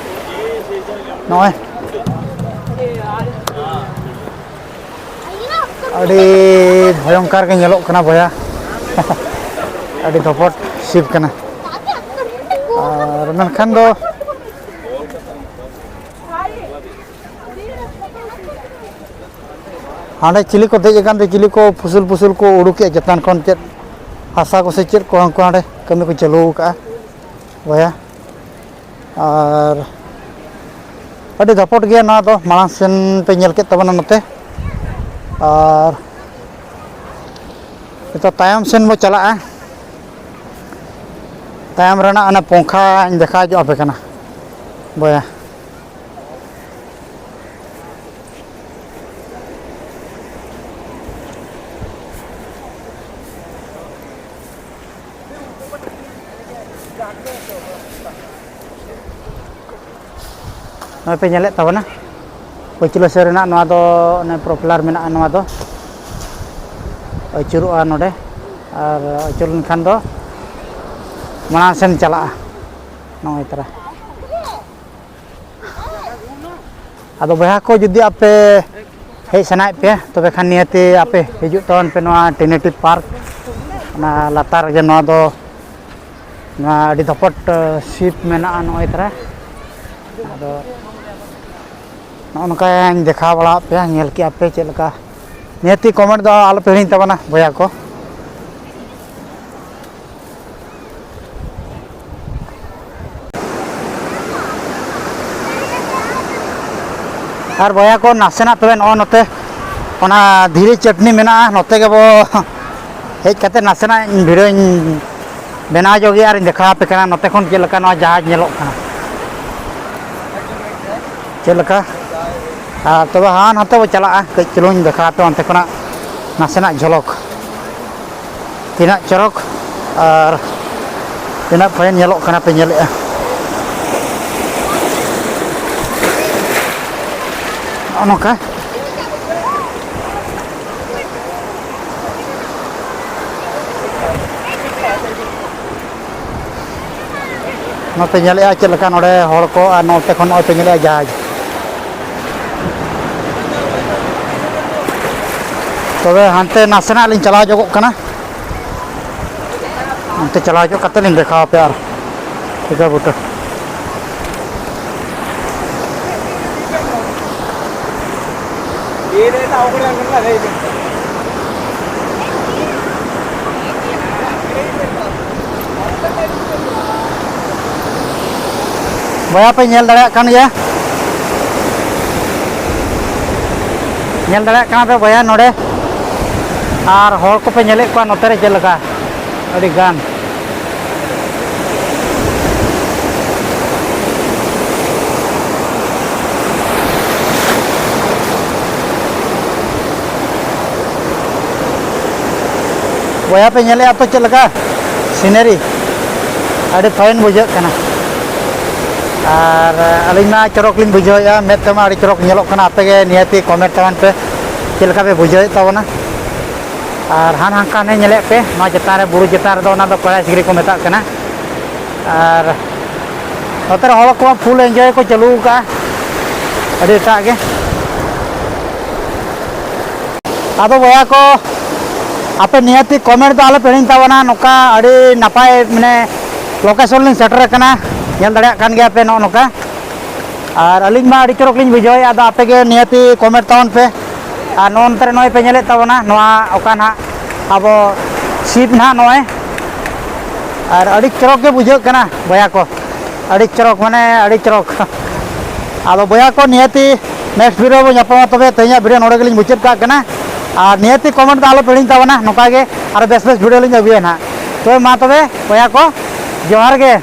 ᱱᱚᱜᱼᱚᱭ ᱟᱹᱰᱤ ᱵᱷᱚᱭᱚᱝᱠᱟᱨ ᱜᱮ ᱧᱮᱞᱚᱜ ᱠᱟᱱᱟ ᱵᱚᱭᱦᱟ᱾ ᱟᱹᱰᱤ ᱫᱚᱯᱚᱴ ᱥᱤᱯ ᱠᱟᱱᱟ᱾ ᱟᱨ ᱢᱮᱱᱠᱷᱟᱱ ᱫᱚ ᱦᱟᱸᱰᱮ ᱪᱤᱞᱤ ᱠᱚ ᱫᱮᱡ ᱟᱠᱟᱱ ᱛᱮ, ᱪᱤᱞᱤ ᱠᱚ ᱯᱷᱩᱥᱩᱞ ᱯᱷᱩᱥᱩᱞ ᱠᱚ ᱩᱰᱩᱠᱮᱜᱼᱟ ᱪᱮᱛᱟᱱ ᱠᱷᱚᱱ, ᱪᱮᱫ ᱦᱟᱥᱟ ᱠᱚ ᱥᱮ ᱪᱮᱫ ᱠᱚ ᱩᱱᱠᱩ ᱦᱟᱸᱰᱮ ᱠᱟᱹᱢᱤ ᱠᱚ ᱪᱟᱹᱞᱩ ᱟᱠᱟᱫᱼᱟ ᱵᱚᱭᱦᱟ᱾ ᱟᱨ ᱟᱹᱰᱤ ᱫᱟᱯᱚᱴ ᱜᱮᱭᱟ ᱱᱚᱣᱟ ᱫᱚ, ᱢᱟᱲᱟᱝ ᱥᱮᱱ ᱯᱮ ᱧᱮᱞ ᱠᱮᱫ ᱛᱟᱵᱚᱱᱟ ᱱᱚᱛᱮ᱾ ᱟᱨ ᱱᱤᱛᱚᱜ ᱛᱟᱭᱚᱢ ᱥᱮᱱ ᱵᱚ ᱪᱟᱞᱟᱜᱼᱟ, ᱛᱟᱭᱚᱢ ᱨᱮᱱᱟᱜ ᱚᱱᱟ ᱯᱚᱝᱠᱷᱟᱧ ᱫᱮᱠᱷᱟᱣ ᱧᱚᱜ ᱟᱯᱮ ᱠᱟᱱᱟ ᱵᱚᱭᱦᱟ᱾ ᱱᱚᱜᱼᱚᱭ ᱯᱮ ᱧᱮᱞᱮᱫ ᱛᱟᱵᱚᱱᱟ ᱯᱟᱹᱪᱞᱟᱹ ᱥᱮᱫ ᱨᱮᱱᱟᱜ ᱱᱚᱣᱟ ᱫᱚ ᱚᱱᱮ ᱯᱨᱚᱯᱮᱞᱟᱨ ᱢᱮᱱᱟᱜᱼᱟ᱾ ᱱᱚᱣᱟ ᱫᱚ ᱟᱹᱪᱩᱨᱚᱜᱼᱟ ᱱᱚᱰᱮ, ᱟᱨ ᱟᱹᱪᱩᱨ ᱞᱮᱱᱠᱷᱟᱱ ᱫᱚ ᱢᱟᱲᱟᱝ ᱥᱮᱱ ᱪᱟᱞᱟᱜᱼᱟ᱾ ᱱᱚᱜᱼᱚᱭ ᱛᱟᱨᱟ᱾ ᱟᱫᱚ ᱵᱚᱭᱦᱟ ᱠᱚ, ᱡᱩᱫᱤ ᱟᱯᱮ ᱦᱮᱡ ᱥᱟᱱᱟᱭᱮᱫ ᱯᱮᱭᱟ, ᱛᱚᱵᱮ ᱠᱷᱟᱱ ᱱᱤᱦᱟᱹᱛᱤ ᱟᱯᱮ ᱦᱤᱡᱩᱜ ᱛᱟᱵᱚᱱ ᱯᱮ ᱱᱚᱣᱟ ᱴᱨᱤᱱᱤᱴᱤ ᱯᱟᱨᱠ᱾ ᱚᱱᱟ ᱞᱟᱛᱟᱨ ᱨᱮᱜᱮ ᱱᱚᱣᱟ ᱫᱚ, ᱱᱚᱣᱟ ᱟᱹᱰᱤ ᱫᱷᱚᱯᱚᱴ, ᱥᱤᱯ ᱢᱮᱱᱟᱜᱼᱟ ᱱᱚᱜᱼᱚᱭ ᱛᱟᱨᱟ᱾ ᱟᱫᱚ ᱱᱚᱜᱼᱚ ᱱᱚᱝᱠᱟᱧ ᱫᱮᱠᱷᱟᱣ ᱵᱟᱲᱟᱣᱟᱫ ᱯᱮᱭᱟ, ᱧᱮᱞ ᱠᱮᱜᱼᱟ ᱯᱮ ᱪᱮᱫ ᱞᱮᱠᱟ᱾ ᱱᱤᱦᱟᱹᱛᱤ ᱠᱚᱢᱮᱱᱴ ᱫᱚ ᱟᱞᱚ ᱯᱮ ᱦᱤᱲᱤᱧ ᱛᱟᱵᱚᱱᱟ ᱵᱚᱭᱦᱟ ᱠᱚ᱾ ᱟᱨ ᱵᱚᱭᱦᱟ ᱠᱚ, ᱱᱟᱥᱮᱱᱟᱜ ᱛᱚᱵᱮ ᱱᱚᱜᱼᱚ ᱱᱚᱛᱮ ᱚᱱᱟ ᱫᱷᱤᱨᱤ ᱪᱟᱹᱴᱱᱤ ᱢᱮᱱᱟᱜᱼᱟ, ᱱᱚᱛᱮ ᱜᱮᱵᱚ ᱦᱮᱡ ᱠᱟᱛᱮ ᱱᱟᱥᱮᱱᱟᱜ ᱵᱷᱤᱰᱤᱭᱳᱧ ᱵᱮᱱᱟᱣ ᱧᱚᱜ ᱜᱮᱭᱟ ᱟᱨᱤᱧ ᱫᱮᱠᱷᱟᱣ ᱟᱯᱮ ᱠᱟᱱᱟ ᱱᱚᱛᱮ ᱠᱷᱚᱱ ᱪᱮᱫ ᱞᱮᱠᱟ ᱱᱚᱣᱟ ᱡᱟᱦᱟᱡᱽ ᱧᱮᱞᱚᱜ ᱠᱟᱱᱟ᱾ ᱪᱮᱫ ᱞᱮᱠᱟ? ᱟᱨ ᱛᱚᱵᱮ ᱦᱟᱸ ᱱᱟᱛᱮ ᱵᱚ ᱪᱟᱞᱟᱜᱼᱟ, ᱠᱟᱹᱡ ᱪᱩᱞᱩᱝ ᱫᱮᱠᱷᱟᱣ ᱟᱯᱮ ᱚᱱᱛᱮ ᱠᱷᱚᱱᱟᱜ ᱱᱟᱥᱮᱱᱟᱜ ᱡᱷᱚᱞᱚᱠ᱾ ᱛᱤᱱᱟᱹᱜ ᱪᱚᱨᱚᱠ ᱟᱨ ᱛᱤᱱᱟᱹᱜ ᱯᱷᱟᱭᱤᱱ ᱧᱮᱞᱚᱜ ᱠᱟᱱᱟ ᱯᱮ ᱧᱮᱞᱮᱜᱼᱟ᱾ ᱱᱚᱜᱼᱚ ᱱᱚᱝᱠᱟ᱾ ᱱᱚᱛᱮ ᱧᱮᱞᱮᱜᱼᱟ ᱪᱮᱫ ᱞᱮᱠᱟ ᱱᱚᱰᱮ ᱦᱚᱲ ᱠᱚ, ᱟᱨ ᱱᱚᱛᱮ ᱠᱷᱚᱱ ᱱᱚᱜᱼᱚᱭ ᱯᱮ ᱧᱮᱞᱮᱜᱼᱟ ᱡᱟᱦᱟᱡᱽ᱾ ᱛᱚᱵᱮ ᱦᱟᱱᱛᱮ ᱱᱟᱥᱮᱱᱟᱜ ᱞᱤᱧ ᱪᱟᱞᱟᱣ ᱧᱚᱜᱚᱜ ᱠᱟᱱᱟ, ᱚᱱᱛᱮ ᱪᱟᱞᱟᱣ ᱧᱚᱜ ᱠᱟᱛᱮ ᱞᱤᱧ ᱫᱮᱠᱷᱟᱣ ᱟᱯᱮᱭᱟ ᱟᱨ ᱴᱷᱤᱠᱟ ᱵᱩᱴᱟᱹ᱾ ᱵᱚᱭᱦᱟ ᱯᱮ ᱧᱮᱞ ᱫᱟᱲᱮᱭᱟᱜ ᱠᱟᱱ ᱜᱮᱭᱟ, ᱧᱮᱞ ᱫᱟᱲᱮᱭᱟᱜ ᱠᱟᱱᱟ ᱯᱮ ᱵᱚᱭᱦᱟ ᱱᱚᱰᱮ, ᱟᱨ ᱦᱚᱲ ᱠᱚᱯᱮ ᱧᱮᱞᱮᱫ ᱠᱚᱣᱟ ᱱᱚᱛᱮ ᱨᱮ ᱪᱮᱫ ᱞᱮᱠᱟ ᱟᱹᱰᱤ ᱜᱟᱱ᱾ ᱵᱚᱭᱦᱟ ᱯᱮ ᱧᱮᱞᱮᱫᱼᱟ ᱛᱚ ᱪᱮᱫ ᱞᱮᱠᱟ ᱥᱤᱱᱟᱨᱤ? ᱟᱹᱰᱤ fine ᱵᱩᱡᱷᱟᱹᱜ ᱠᱟᱱᱟ᱾ ᱟᱨ ᱟᱹᱞᱤᱧ ᱢᱟ ᱪᱚᱨᱚᱠ ᱞᱤᱧ ᱵᱩᱡᱷᱟᱹᱣᱮᱫᱼᱟ, ᱢᱮᱫ ᱛᱮᱢᱟ ᱟᱹᱰᱤ ᱪᱚᱨᱚᱠ ᱧᱮᱞᱚᱜ ᱠᱟᱱᱟ᱾ ᱟᱯᱮ ᱜᱮ ᱱᱤᱦᱟᱹᱛᱤ comment ᱛᱟᱵᱚᱱ ᱯᱮ, ᱪᱮᱫ ᱞᱮᱠᱟ ᱯᱮ ᱵᱩᱡᱷᱟᱹᱣᱮᱫ ᱛᱟᱵᱚᱱᱟ᱾ ᱟᱨ ᱦᱟᱱ ᱦᱟᱱᱠᱟ ᱦᱟᱱᱮ ᱧᱮᱞᱮᱫ ᱯᱮ, ᱱᱚᱣᱟ ᱪᱮᱛᱟᱱ ᱨᱮ, ᱵᱩᱨᱩ ᱪᱮᱛᱟᱱ ᱨᱮᱫᱚ ᱚᱱᱟ ᱫᱚ ᱠᱚᱭᱞᱟ ᱥᱤᱠᱲᱤ ᱠᱚ ᱢᱮᱛᱟᱜ ᱠᱟᱱᱟ᱾ ᱟᱨ ᱱᱚᱛᱮ ᱨᱮ ᱦᱚᱲ ᱠᱚ full enjoy ᱠᱚ ᱪᱟᱹᱞᱩ ᱟᱠᱟᱫᱼᱟ ᱟᱹᱰᱤ ᱮᱴᱟᱜ ᱜᱮ᱾ ᱟᱫᱚ ᱵᱚᱭᱦᱟ ᱠᱚ, ᱟᱯᱮ ᱱᱤᱦᱟᱹᱛᱤ comment ᱫᱚ ᱟᱞᱚ ᱯᱮ ᱦᱤᱲᱤᱧ ᱛᱟᱵᱚᱱᱟ᱾ ᱱᱚᱝᱠᱟ ᱟᱹᱰᱤ ᱱᱟᱯᱟᱭ ᱢᱟᱱᱮ location ᱞᱤᱧ ᱥᱮᱴᱮᱨ ᱟᱠᱟᱱᱟ, ᱧᱮᱞ ᱫᱟᱲᱮᱭᱟᱜ ᱠᱟᱱ ᱜᱮᱭᱟ ᱯᱮ ᱱᱚᱜᱼᱚ ᱱᱚᱝᱠᱟ᱾ ᱟᱨ ᱟᱹᱞᱤᱧ ᱢᱟ ᱟᱹᱰᱤ ᱪᱚᱨᱚᱠ ᱞᱤᱧ ᱵᱩᱡᱷᱟᱹᱣᱮᱫᱼᱟ, ᱟᱫᱚ ᱟᱯᱮ ᱜᱮ ᱱᱤᱦᱟᱹᱛᱤ comment ᱛᱟᱵᱚᱱ ᱯᱮ᱾ ᱟᱨ ᱱᱚᱜᱼᱚ ᱱᱚᱛᱮ ᱨᱮ ᱱᱚᱜᱼᱚᱭ ᱯᱮ ᱧᱮᱞᱮᱫ ᱛᱟᱵᱚᱱᱟ, ᱱᱚᱣᱟ ᱚᱠᱟ ᱱᱟᱦᱟᱜ ᱟᱵᱚ ship ᱱᱟᱦᱟᱜ ᱱᱚᱜᱼᱚᱭ, ᱟᱨ ᱟᱹᱰᱤ ᱪᱚᱨᱚᱠ ᱜᱮ ᱵᱩᱡᱷᱟᱹᱜ ᱠᱟᱱᱟ ᱵᱚᱭᱦᱟ ᱠᱚ, ᱟᱹᱰᱤ ᱪᱚᱨᱚᱠ, ᱢᱟᱱᱮ ᱟᱹᱰᱤ ᱪᱚᱨᱚᱠ᱾ ᱟᱫᱚ ᱵᱚᱭᱦᱟ ᱠᱚ, ᱱᱤᱦᱟᱹᱛᱤ next video ᱵᱚ ᱧᱟᱯᱟᱢᱟ᱾ ᱛᱚᱵᱮ ᱛᱮᱦᱮᱧᱟᱜ video ᱱᱚᱰᱮ ᱜᱮᱞᱤᱧ ᱢᱩᱪᱟᱹᱫ ᱠᱟᱜ ᱠᱟᱱᱟ᱾ ᱟᱨ ᱱᱤᱦᱟᱹᱛᱤ comment ᱫᱚ ᱟᱞᱚ ᱯᱮ ᱦᱤᱲᱤᱧ ᱛᱟᱵᱚᱱᱟ, ᱱᱚᱝᱠᱟ ᱜᱮ ᱟᱨᱚ ᱵᱮᱥ ᱵᱮᱥ video ᱞᱤᱧ ᱟᱹᱜᱩᱭᱟ ᱱᱟᱦᱟᱜ᱾ ᱛᱚᱵᱮ ᱢᱟ ᱛᱚᱵᱮ ᱵᱚᱭᱦᱟ ᱠᱚ, ᱡᱚᱦᱟᱨ ᱜᱮ,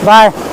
bye᱾